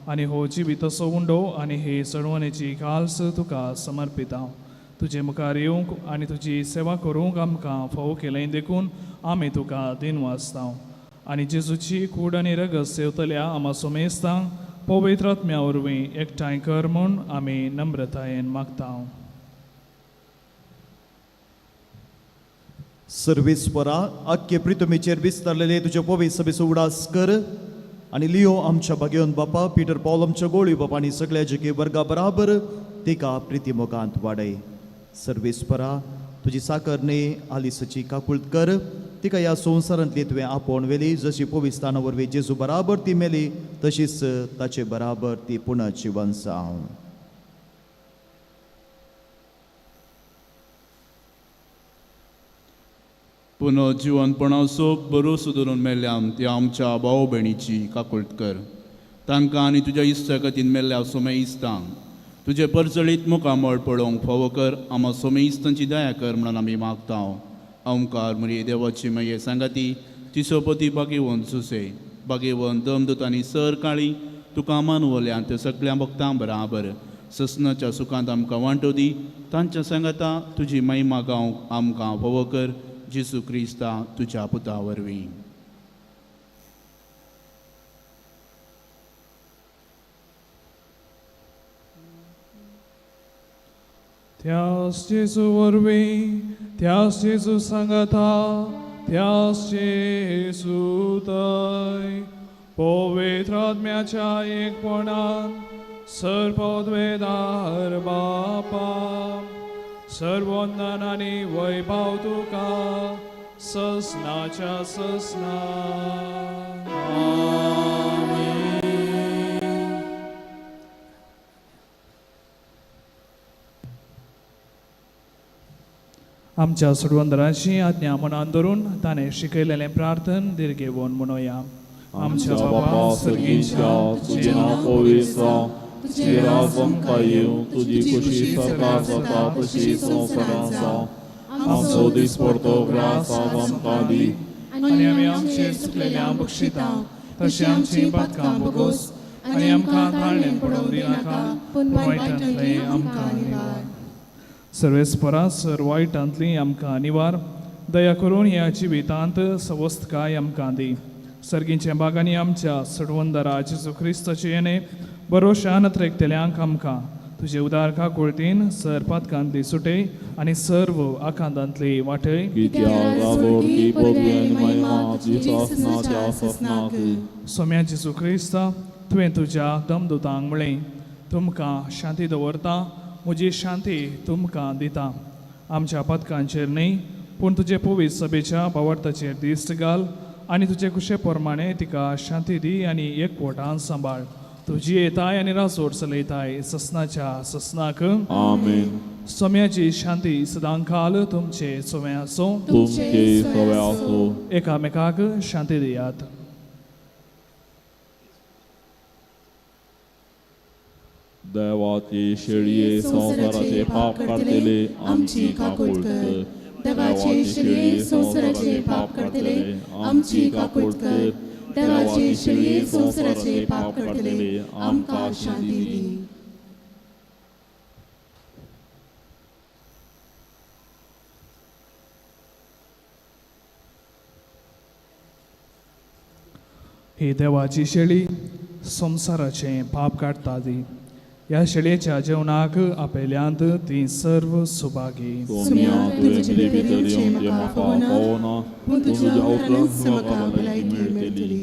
आनी हो जिविताचो उंडो आनी हे चडवणेची खाल्स तुका समर्पिता. तुजे मुखार येवंक आनी तुजी सेवा करूंक आमकां फावो केलें देखून आमी तुका दिन वाचता. आनी जेजूची कूड आनी रगत सेवतल्या आमा सोमेस्तांक पवित्र आत्म्या वरवीं एकठांय कर म्हूण आमी नम्रतायेन मागता. सर्वेस्परा, आख्खे प्रितमीचेर विस्तारलेले तुजे पवित्र सभेचो उगडास कर आनी लियो आमच्या भाग्यवंत बापा पीटर पॉल आमच्या गोळी बापा आनी सगळ्या जेके वर्गा बराबर तिका प्रिती मोगांत वाडय. सर्वेस्परा, तुजी साकर न्ही आलिसाची काकुळट कर, तिका ह्या संवसारांतली तुवें आपोवन व्हेली, जशी पविस्ताना वरवीं जेजू बराबर ती मेली तशीच ताचे बराबर ती पुनः जिवन जावं. पुनः जिवनपणाचो बरो सुदरून मेल्ल्यान त्या आमच्या भाव भयणीची काकुळट कर, तांकां आनी तुज्या इश्टागतीन मेल्ल्या सोमे इस्तांक तुजें परजळीत मुखामळ पळोवंक फावो कर. आमा सोमे इस्तांची दया कर म्हणून आमी मागता. ओंकार मुरी देवाची मागीर सांगाती तिसोपती बागेवन सुसे बागेवन दमदूत आनी सर काळी तुका मानवल्यान त्या सगळ्या भक्तां बराबर ससनाच्या सुखांत आमकां वांटो दी. तांच्या सांगाता तुजी महिमा गावंक आमकां फावो कर, जेजू क्रिस्ता तुज्या पुता वरवीं. त्यास जेजू वरवीं, त्यास जेजू सांगाता, त्यास जेजू तय पवित्र आत्म्याच्या एकपणान सर्वोद्वेदार बापा सर्वंदन आनी वैभव तुका ससनाच्या ससना. आमच्या सोडवंदराची आज्ञा मनान धरून ताणें शिकयलेलें प्रार्थन दीर्घेवन म्हणोया. आमच्या बापा सर्गीच्या, तुजें नांव पवित्र जावं, तुजें राज आमकां येवं, तुजी खुशी सरकार जाता तशी संवसारांत जावं. आमचो दिसपडतो ग्रास आज आमकां दी, आनी आमी आमचे चुकलेल्या बक्षिता तशें आमची पातकां बोगोस, आनी आमकां ताळणेन पडोवंक दिनाका, पूण वायटांतलें आमकां निवार. सर्वेस्परा सर वायटांतली आमकां निवार, दया करून ह्या जिवितांत सवस्तकाय आमकां दी. सर्गीच्या बागांनी आमच्या सडवंदरा जेजू क्रिस्ताचे येणे बरोशान त्रेकतेल्यांक आमकां तुजे उदार काकुळतीन सर पातकांतली सुटय आनी सर्व आकांतांतली वाटय. सोम्या जेजू क्रिस्ता, तुवें तुज्या दमदुतांक म्हळें, तुमकां शांती दवरता, म्हजी शांती तुमकां दिता. आमच्या पदकांचेर न्हय पूण तुजे पवित्र सभेच्या भावार्थाचेर दिश्ट घाल आनी तुजे कुशे प्रमाणे तिका शांती दी आनी एकवटान सांबाळ. तुजी येताय आनी राजवट चलयताय ससनाच्या ससनाक. आमेन. सोम्याची शांती सदांकाल तुमचे सोमे आसूं. तुमचे सवे आसूं. एकामेकाक शांती दियात. देवाची शेळये संवसाराचे पाप काडटले आमची काकूळ कर. देवाचे शेळये संवसाराचे पाप काडटले आमची काकूळ कर. देवाचे शेळये संवसाराचे पाप काडटले आमकां शांती दी. ही देवाची शेळी संवसाराचें पाप काडटा ती. ह्या शेळयेच्या जेवणाक आपयल्यांत ती सर्व सुभागी. सोम्या, तुवें म्हजे भितर येवन तें म्हाका पावना, पूण तुज्या उपरांत म्हाका भलायकी मेळटली.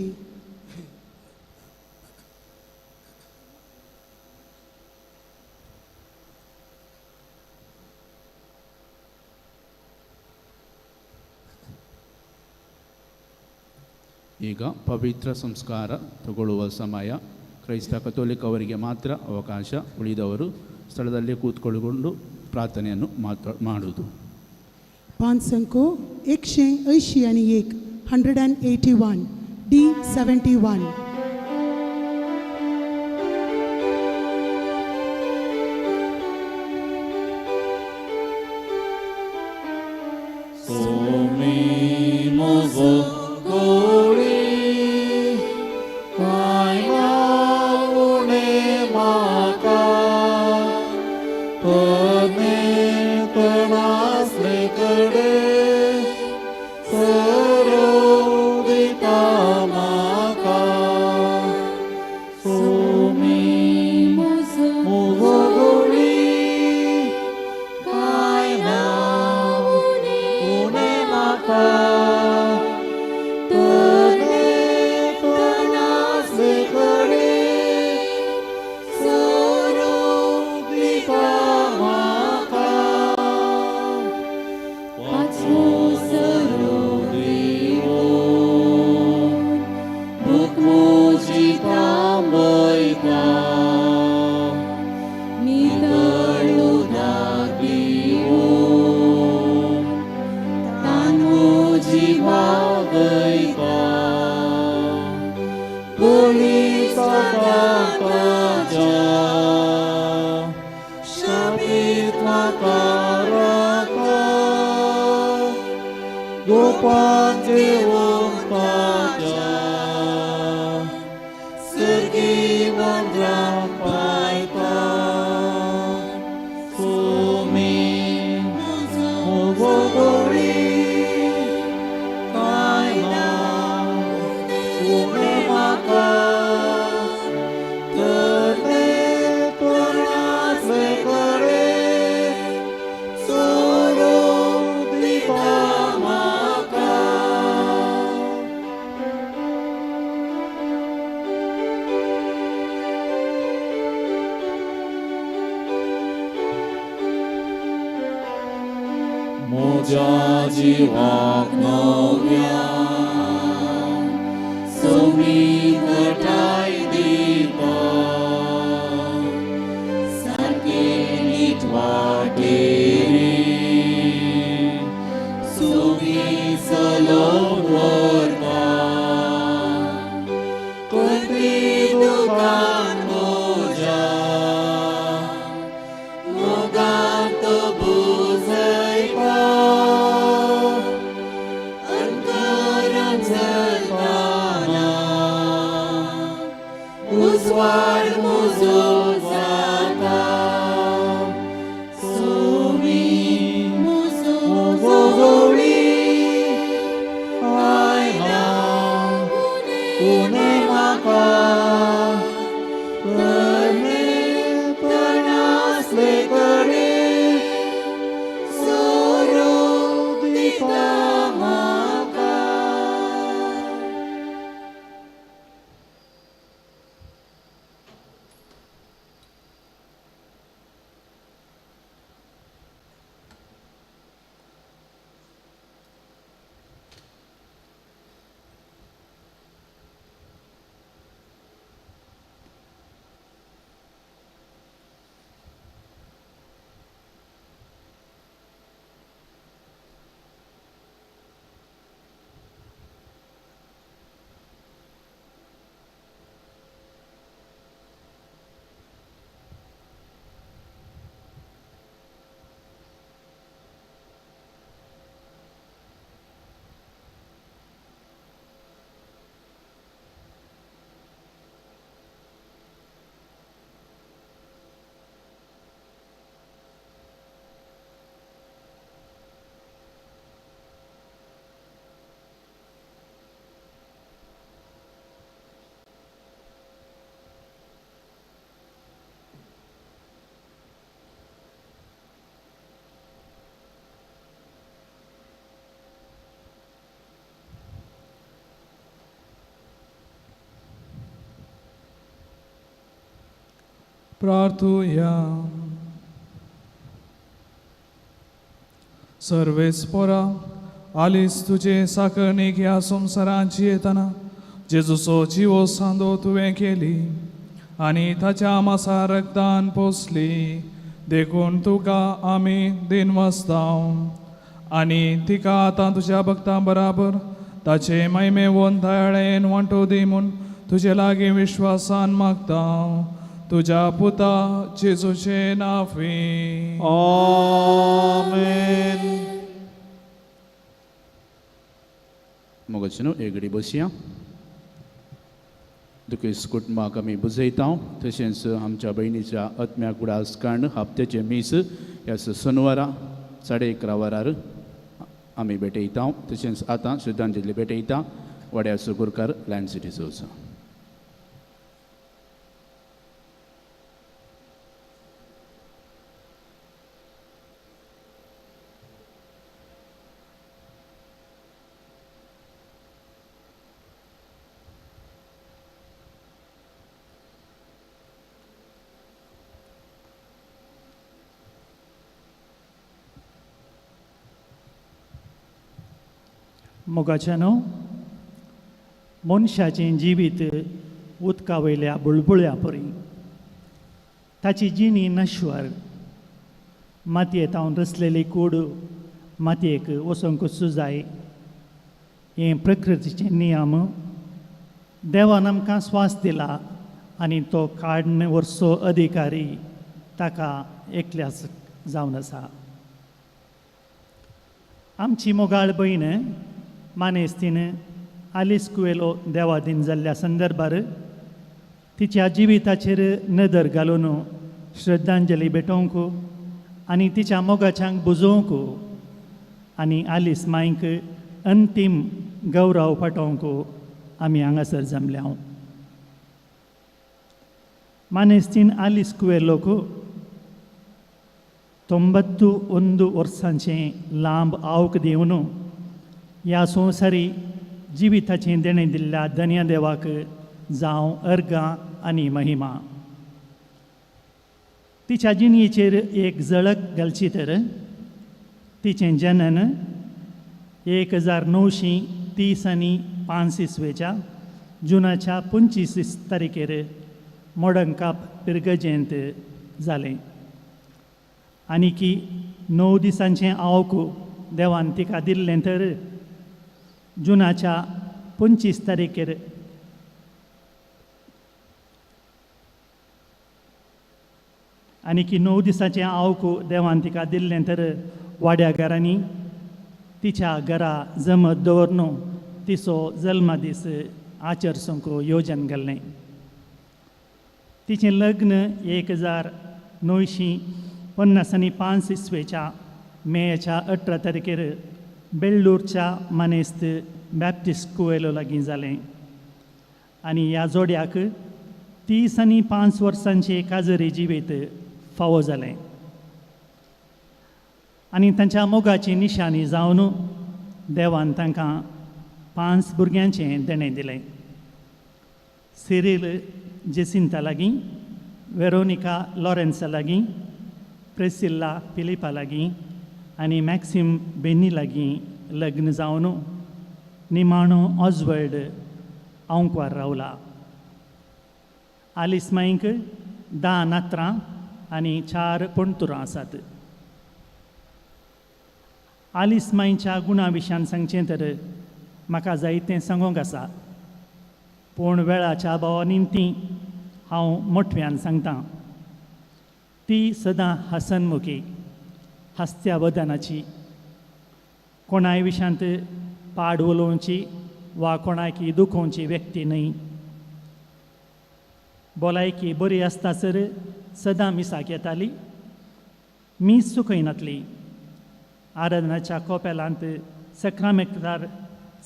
ಈಗ ಪವಿತ್ರ ಸಂಸ್ಕಾರ ತಗೊಳ್ಳುವ ಸಮಯ. ಕ್ರೈಸ್ತ ಕಥೋಲಿಕ ಅವರಿಗೆ ಮಾತ್ರ ಅವಕಾಶ, ಉಳಿದವರು ಸ್ಥಳದಲ್ಲಿ ಕೂತ್ಕೊಳ್ಳಿಕೊಂಡು ಪ್ರಾರ್ಥನೆಯನ್ನು ಮಾಡುವುದು. 5 181 181 D71. सोमी म्हजो गोळी कांय ना उणें म्हाका, तरणेपणासले कडेन सरो दिता म्हाका. सोमी म्हजो गोळी कांय ना उणें म्हाका, जिवाक नव्या सोमी घटाय दिता सारके नीट वाटेरी सोमी चलोवन व्हरता कोणती दुकान म्हज्या मोगान तो बुजयता अंतरान चलतना उजवाड म्हजो जाता सोमी म्हजो गोळी आयला उणें म्हाका तरणेपण आसले कडेन सोरो दिता म्हाका. प्रार्थुया. सर्वेस्पोरा आलीस तुजे साकरणीक ह्या संवसारांत येतना जेजूचो जिवो सांदो तुवें केली आनी ताच्या मासा रक्तान पोसली देखून तुका आमी दिनवासताव आनी तिका आतां तुज्या भक्तां बराबर ताचे महिमे वोन दयाळेन वांटो दी म्हूण तुजे लागीं विश्वासान मागता तुज्या पुता जेजूचे नांवी. आमेन. मोगाचें न्हू एक घडी बसया. दुखेस्त कुटुंबाक आमी बुजयता तशेंच आमच्या भयणीच्या आत्म्याक उडास काडून हप्त्याचें मीस ह्या शनवारा 11:30 वरार आमी भेटयता. तशेंच आतां श्रद्धांजली भेटयता वाड्याचो गुरकार लँड सिटी चौचा. मोगाच्यानो, मनशाचें जिवीत उदका वयल्या बुळबुळ्या परी, ताची जिणी नश्वर. मातयेंत हांव रचलेली कूड मातयेक वचोंकूच जाय. हें प्रकृतीचे नियम. देवान आमकां स्वास दिला आनी तो काडून व्हरचो अधिकारी ताका एकल्याच जावन आसा. आमची मोगाळ भयण मानेस्तीन आलीस कुवेलो देवादीन जाल्ल्या संदर्भार तिच्या जिविताचेर नदर घालून श्रद्धांजली भेटोवंक आनी तिच्या मोगाच्यांक बुजोवंक आनी आलीस मांयक अंतीम गौरव पाठोवंक आमी हांगासर जमल्या. मानेस्तीन आलीस कुवेलोक 91 वर्सांचें लांब आवक दिवन ह्या संवसारी जिविताचें देणें दिल्ल्या धन्या देवाक जावं अर्गां आनी महिमा. तिच्या जिणेचेर एक झळक घालची तर तिचें जनन 1935 इसवेच्या जुनाच्या 25 तारखेर मोडंकाप पिरगजेंत जालें. आनी की 9 दिसांचें आवक देवान तिका दिल्लें तर जुनाच्या 25 तारखेर आनी की 9 दिसांचें आवक देवान तिका दिल्लें तर वाड्या घरांनी तिच्या घरा जमत दवरन तिचो जल्मदीस आचरसूंक योजन घाल्लें. तिचें लग्न 1955 इसवेच्या मेच्या 18 तारखेर बेल्लूरच्या मानेस्त बॅप्टिस्ट कुवेलो लागीं जालें आनी ह्या जोड्याक 35 वर्सांचे काजरी जिवीत फावो जालें. आनी तांच्या मोगाची निशाणी जावन देवान तांकां 5 भुरग्यांचें देणें दिलें. सिरील जेसिंता लागीं, वेरोनिका लॉरेन्सा लागीं, प्रेसिल्ला फिलिपा लागीं आनी मॅक्सिम बेनी लागीं लग्न जावन निमाणो ऑजवर्ड आंकवार रावला. आलिस माईक 10 नात्रां आनी 4 पणतुरां आसात. आलिस माईच्या गुणा विशयान सांगचें तर म्हाका जायतें सांगूंक आसा, पूण वेळाच्या भावानी ती हांव मोठव्यान सांगतां. ती सदां हसनमुखी, हास्त्या वदनाची, कोणाय विशयांत पाड उलोवची वा कोणाकी दुखोवची व्यक्ती न्हय. भलायकी बरी आसतासर सदां मिसाक येताली, मीस चुकयनातली. आराधनाच्या कोपेलांत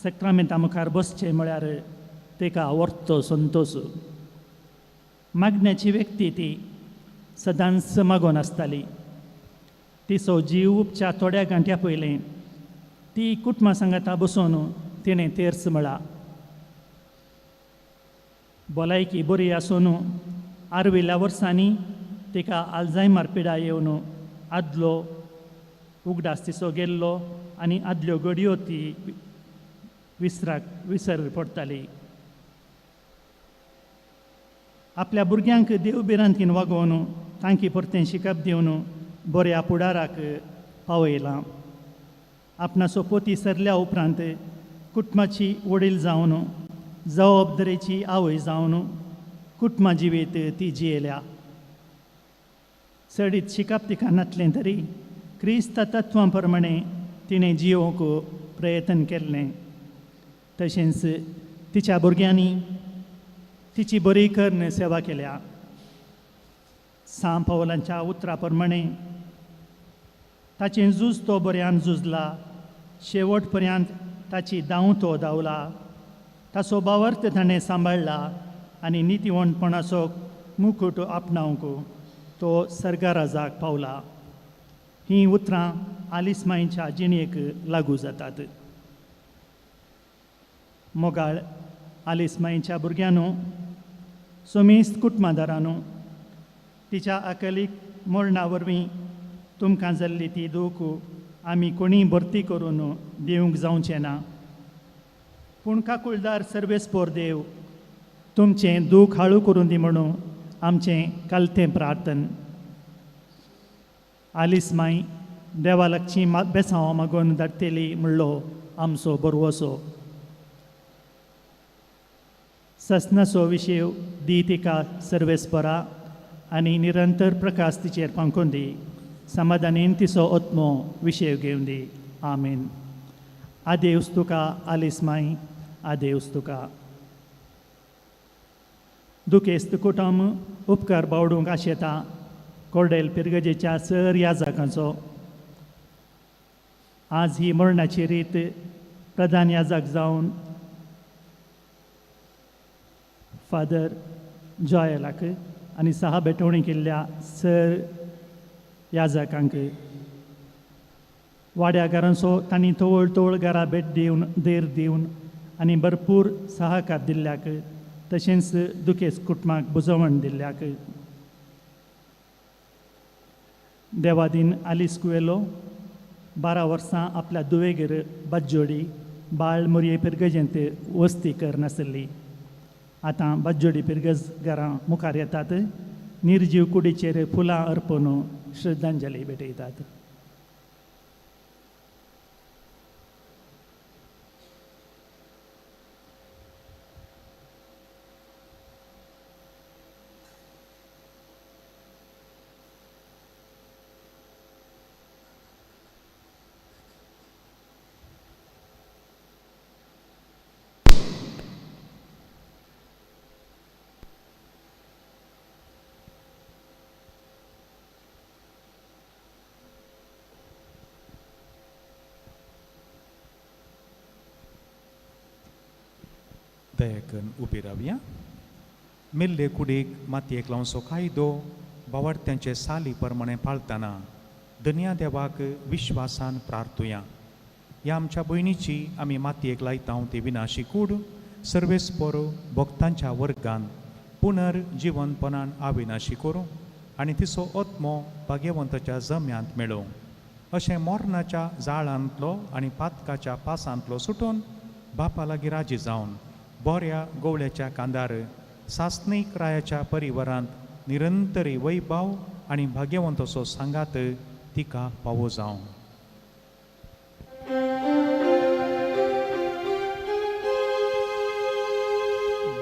सक्रामेंता मुखार बसचें म्हळ्यार तिका व्हरतो संतोश. मागण्याची व्यक्ती ती सदांच मागोन आसताली. तिचो जीव उपच्या थोड्या घंट्या पयलें ती कुटुंबा सांगाता बसून तिणें तेर्स म्हळा. भलायकी बरी आसून आर्विल्ल्या वर्सांनी तिका आल्झायमर पिडा येवन आदलो उगडास तिचो गेल्लो आनी आदल्यो घडयो ती विसर पडटाली. आपल्या भुरग्यांक देव भिरांतीन वागोवन तांकी परतें शिकप दिवन बऱ्या फुडाराक पावयलां. आपणाचो पोती सरल्या उपरांत कुटुंबाची वडील जावन जबाबदारेची आवय जावन कुटुंबा जिवीत ती जियेल्या. चडीत शिकप तिका नातलें तरी क्रिस्त तत्वां प्रमाणें तिणें जियोवंक प्रयत्न केल्लें. तशेंच तिच्या भुरग्यांनी तिची बरी करून सेवा केल्या. सांव पावलांच्या उतरा प्रमाणें ताचें झूज तो बऱ्यान झुजला, शेवट पर्यंत ताची धांव तो धांवला, ताचो भावार्थ ताणें सांबाळ्ळा आनी नितीवंतपणाचो मुकूट आपणावंक तो सर्गाराजाक पावला. हीं उतरां आलिस माईच्या जिणेक लागू जातात. मोगाळ आलिस माईच्या भुरग्यांनो, सोमेस्त कुटुंबादारांनो, तिच्या अकलीक मरणा वरवीं तुमकां जाल्ली ती दूख आमी कोणीय भरती करून दिवंक जावचें ना, पूण काकुळदार सर्वेस्पोर देव तुमचें दूख हाळू करून दी म्हणून आमचें कालतें प्रार्थन. आलिस माई देवा लागची बेसांव मागोवन धाडटली म्हणलो आमचो बरवसो. ससनाचो विशय दी तिका सर्वेस्परा आनी निरंतर प्रकाश तिचेर पांकून दी. समाधानीन तिचो आत्मो विशय घेवन दी. आमेन. आदेवस तुका आलिस माई, आदेवस तुका. दुखेस्त कुटुंब उपकार बावडूंक आशेता कोर्डेल पिरगजेच्या सर याजकांचो. आज ही मरणाची रीत प्रधान याजक जावन फादर जॉयलाक आनी सहा भेटवणी केल्ल्या सर याजकांक वाड्या घरांचो तांणी तवळ तवळ घरा भेट दिवन देर दिवन आनी भरपूर सहकार दिल्ल्याक, तशेंच दुखेस्त कुटुंबाक बुजवण दिल्ल्याक. देवादीन आलिस कुवेलो 12 वर्सां आपल्या दुवेगेर बाज्जोडी बाळ मोरये पिरगजेंत वस्ती करनासली. आतां बाज्जोडी पिरगज घरां मुखार येतात, निर्जीव कुडीचेर फुलां अर्पण श्रद्धांजली भेटयतात. दया करून उबी रावया. मेल्ले कुडीक मातयेक लावचो कायदो बावडत्यांचे साली प्रमाणे पाळतना दनया देवाक विश्वासान प्रार्थुया. ह्या आमच्या भयणीची आमी मातयेक लायता ती विनाशी कूड सर्वेस्पोर भक्तांच्या वर्गान पुनर्जिवनपणान आविनाशी करूं आनी तिचो आत्मो भाग्यवंताच्या जम्यांत मेळोवं. अशें मरणाच्या जाळांतलो आनी पातकाच्या पासांतलो सुटून बापा लागीं राजी जावन बऱ्या गोवळ्याच्या कांदार सासणीक रायाच्या परिवारांत निरंतरी वैभाव आनी भाग्यवंताचो सांगात तिका पावो जावं.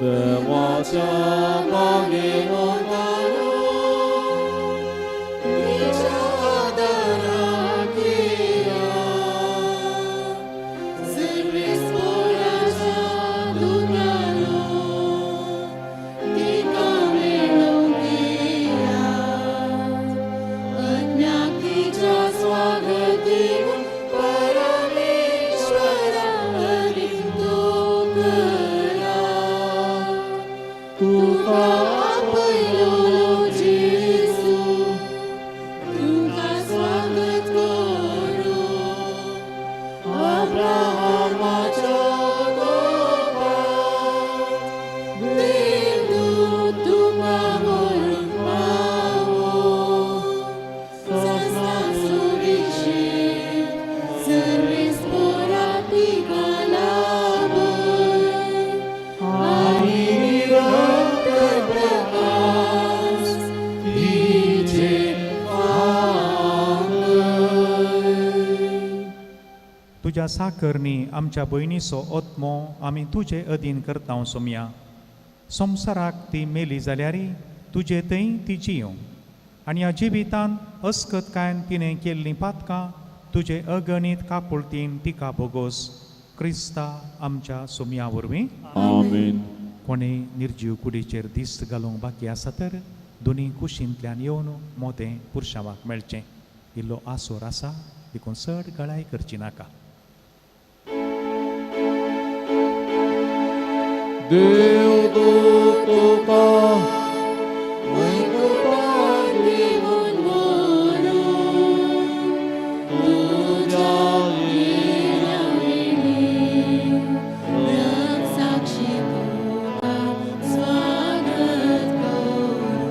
देवाच्या भाग्यवंतानो तिच्या आदराक येया, सर्वेस्पोराच्या दुतानो तिका मेळोवंक येयात, अज्ञाक तिच्या स्वागतीक परमेश्वरा अरिंदो करा. तुका आपयलो जेजू, तुका स्वागत करूं, अब्राहमाच्या गोपांत देवदूत तुका व्हरूंक पावो, सस्ना सुविशेष सर्वेस्पोरा तिका लाभय, आनी निरंतर प्रकाश तिचे फांकय. तुज्या साकरणी आमच्या भयणीचो आत्मो आमी तुजे अधीन करता सोमया. संवसाराक ती मेली जाल्यार तुजे थंय ती जियों आनी ह्या जिवितान अस्कतकायन तिणें केल्लीं पातकां तुजे अगणीत काकुळतीन तिका भोगोस. क्रिस्ता आमच्या सोमया वरवीं. आमेन. कोणें निर्जीव कुडीचेर दिस्त घालूंक बाकी आसा तर दोनी कुशींतल्यान येवन मोदें पुरशांवाक मेळचें. इल्लो आसोर आसा देखून चड गळाय करची नाका. देवदूत तुका वैकुंठाक घेवन व्हरूं, तुज्या येण्यावेली रगसाक्षी तुका स्वागत करूं,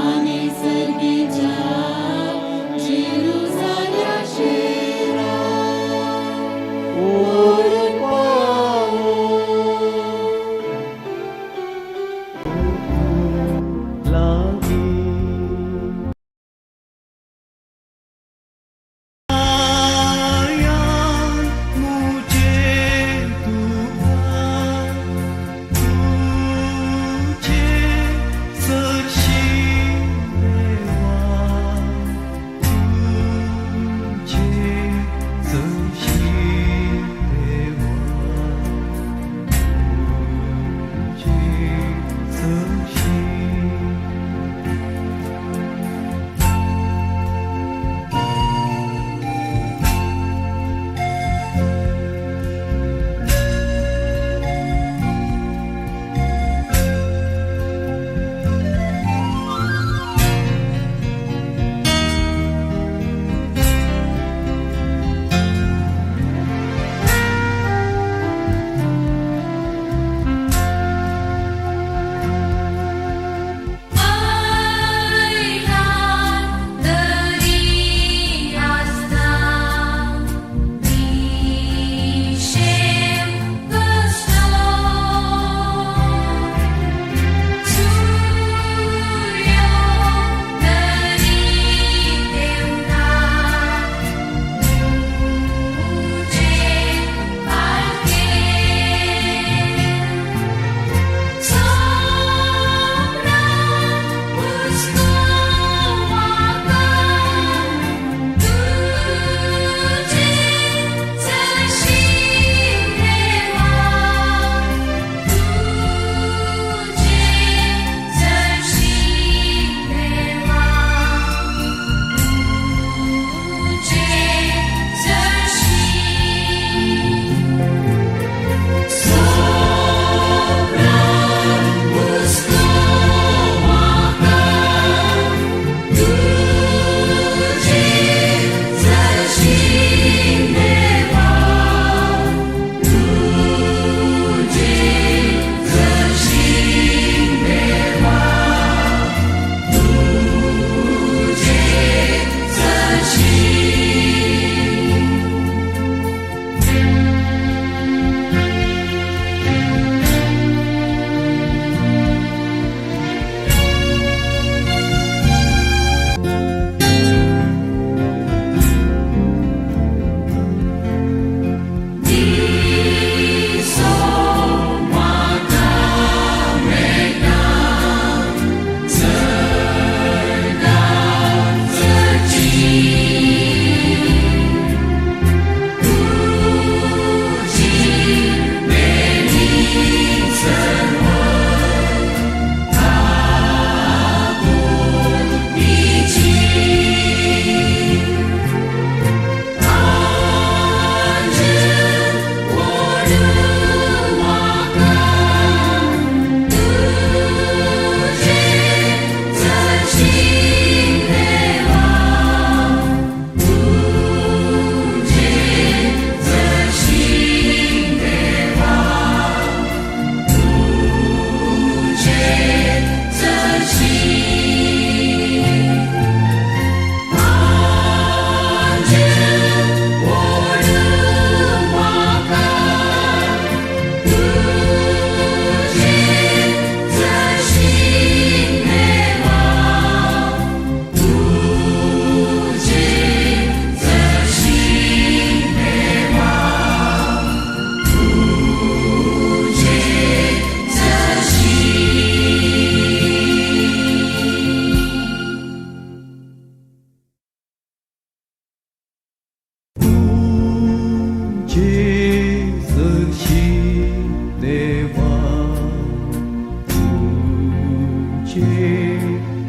आनी सर्गीच्या जेरुजाल्या शिराक व्हरून पावोवं.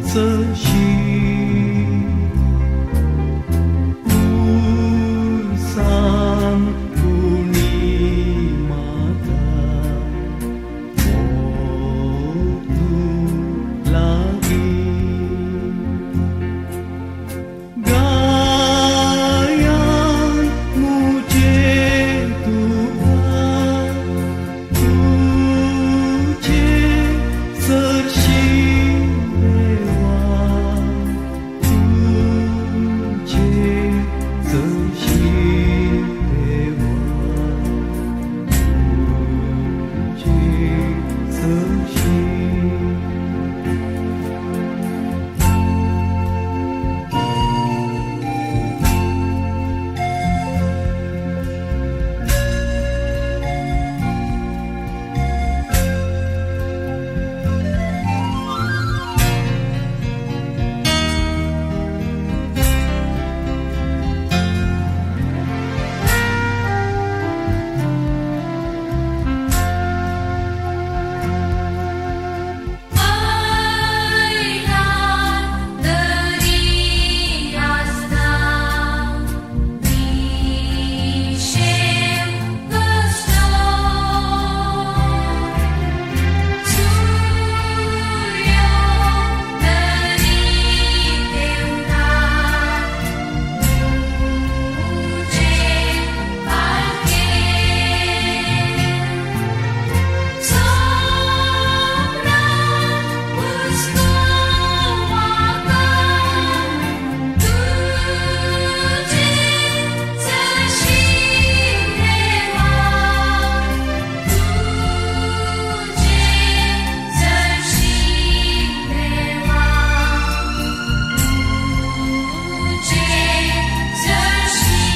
सशी तूं सांग कोणी म्हाका मोग तूं लागीं गायान मुझे तुका तुझे सरशी देवा तुझे सरशी देवा तुझे सरशी. वयल्यान दरी आसता निशेव कसलो सुर्यो तरी देवता तुझे पालखे सोपना पुस्तक म्हाका तुझे सशी देवा तुझे सशी देवा तुझे सशी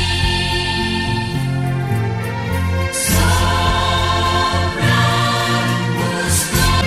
सोपना पुस्तक.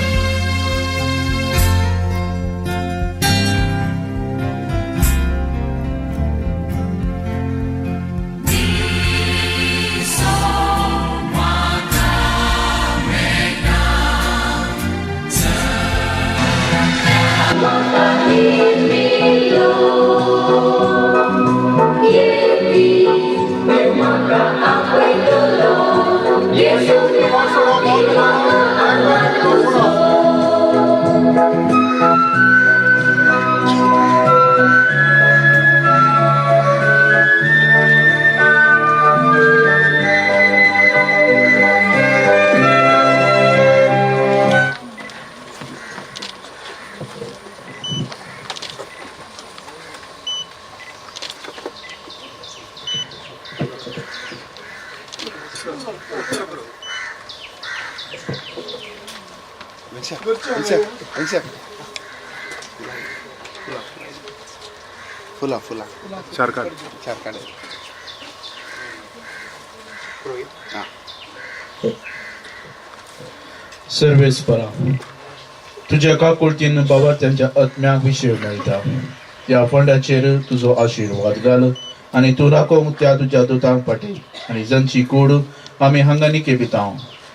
फुलां फुलां चार काड. चार काड. आं. सर्वेस्परा, तुज्या काकुळतीन बाबा त्यांच्या आत्म्याक विशय मेळटा. त्या फंडाचेर तुजो आशिर्वाद घाल आनी तूं राखोवंक त्या तुज्या दुतांक पाठय आनी जांची कूड आमी हांगा निकेपिता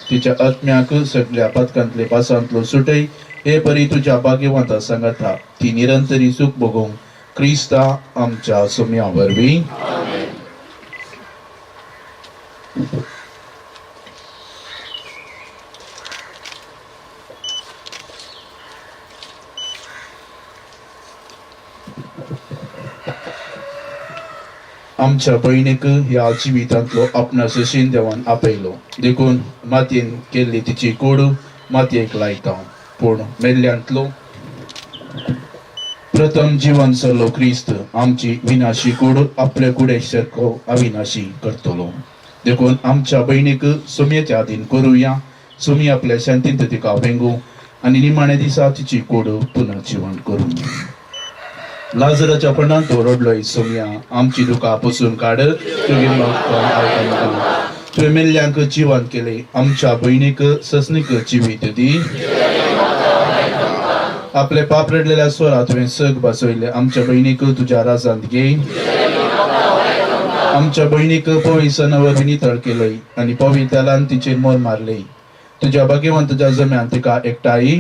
तिच्या आत्म्याक सगल्या पातकांतले पासांतलो सुटय. हे परी तुज्या भाग्यवंता सांगाता ती निरंतरी सूख भोगूंक क्रिस्ता आमच्या सोम्या वरवीं. आमच्या भयणीक ह्या जिवितांतलो आपणा सशीन देवान आपयलो, देखून मातयेन केल्ली तिची कूड मातयेक लायता. पूण मेल्ल्यांतलो प्रथम जिवन सरलो क्रिस्त आमची विनाशी कूड आपले कुडे सारको अविनाशी करतलो. देखून आमच्या भयणीक सुमयेच्या आदीन करुया. सुमी आपल्या शांतींत तिका वेंगू आनी निमाण्या दिसा तिची कूड पुनर्जिवन करूं. लाजराच्या फंडान तो रडलोय सोमया, आमची दुकां पुसून काड. तुगे आयकना तुवें मेल्ल्यांक जिवन केलें, आमच्या भयणीक ससनीक जिवीत दी. आपले पाप रडलेल्या स्वरात तुवें सग बसयले, आमच्या भयणीक तुज्या राजांत घे. आमच्या भयणीक पविसना वरवीं नितळ केलय आनी पवित्यालान तिचेर मोर मारले. तुज्या भाग्यवंत तुज्या जम्यान तिका एकठांय.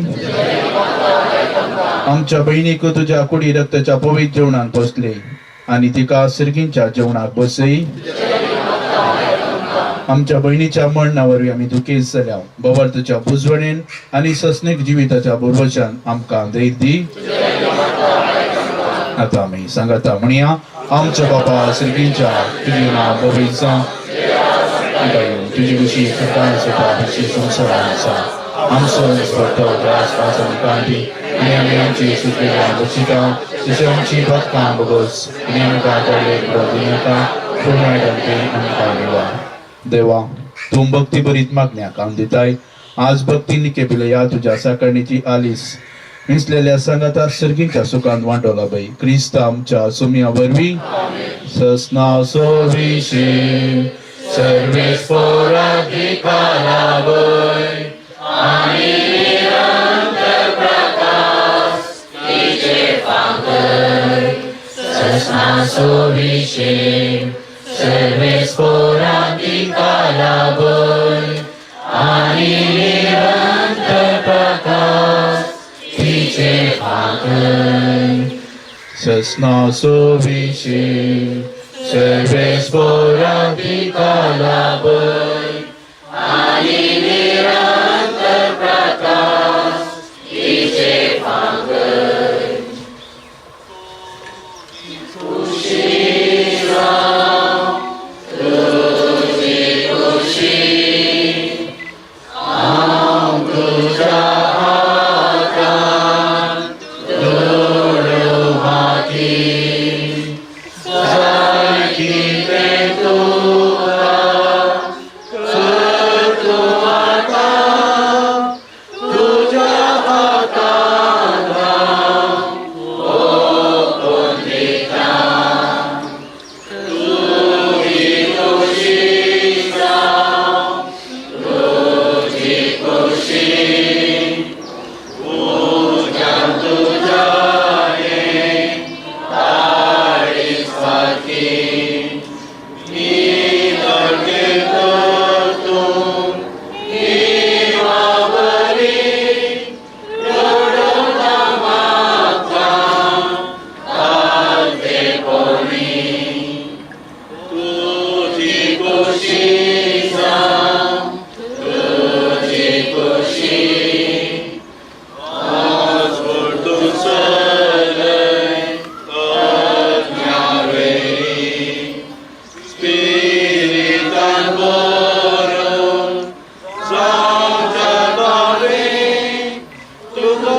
आमच्या बहिणीक तुज्या कुडी रक्ताच्या पवित्र जेवणान पोसले आनी तिका सिरगींच्या जेवणाक बसय. आमच्या बहिणीच्या मरणा वरवीं आमी दुखेस्त जाल्या. बबर तुज्या बुजवणेन आनी सस्नीक जिविताच्या बरोबरच्यान आमकां धैर्य दी. आतां आमी सांगता म्हणया. आमच्या बापा सिरगींच्या, तुजें नांव पवित्र जावं, तुजी खुशी कृपा आसा संवसारान आसा. आमचो दिसपट्टो ग्रास पास आमकां दी आनी आमी आमची सुटलेल्या बचिता तशें आमची पथकां बगोस आनी आमकां पडले दिनाका पूण वायटांतली आमकां दिवा. देवा, तूं भक्ती बरीत मागण्या काम दिताय. आज भक्ती निकेपिले ह्या तुज्या साकरणीची आलीस मिसलेल्या सांगाता सर्गीच्या सुखान वांटोला बाई क्रिस्त आमच्या सुमया वरवीं. ससना सोविशे सर्वेस पोराधिकारावय आनी निरंतर प्रकाश तिचे फांकर. ससना सोविशे सर्वेस पोराधिकारावय आनी निरंतर प्रकाश तिचे फांकर. ससना सोविशे सर्वेस पोराधिकारावय आनी निरंतर प्रकाश तिचे फांकर. खुशी जावं तुजी खुशी, हांव तुज्या हातान दोळो माती, जाय कितें तुका कर तूं आतां, तुज्या हातान हांव ओंपून दितां. तुजी खुशी जावं तुजी खुशी, उज्यान तुज्या हें काळीज फाती, नितळकें कर तूं हिमावरी, रडोवना म्हाका कालतेपणी. तुजी खुशी जावं तुजी खुशी, आज तूं चलय आज्ञावेरी, स्पिरितान भरून जावच्या भावे तुका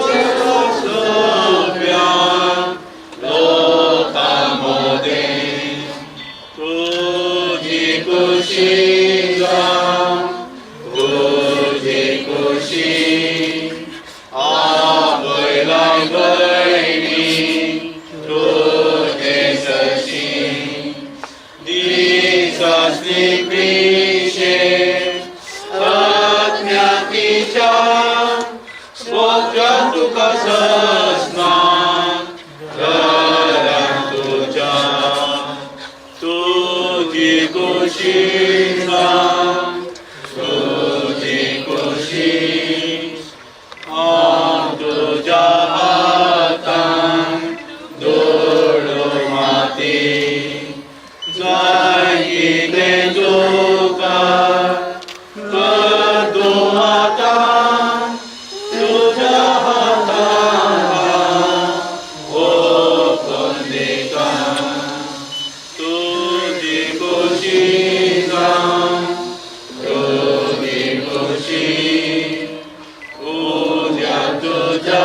सोप्यान लोकां मदें. तुजी खुशी जावं तुजी खुशी, आपयला भयणी तुजे सशी, दिसासली पिशे आज्ञातीच्या सोप्या तुका ससना घरान तुज्या. तुजी खुशी जावं तुजी खुशी, हांव तुज्या हातान दोळो माती, जाय कितें तुका कर तूं आतां, तुज्या हातान हांव ओंपून दितां. तुजी खुशी जावं तुजी खुशी, उज्या तुज्या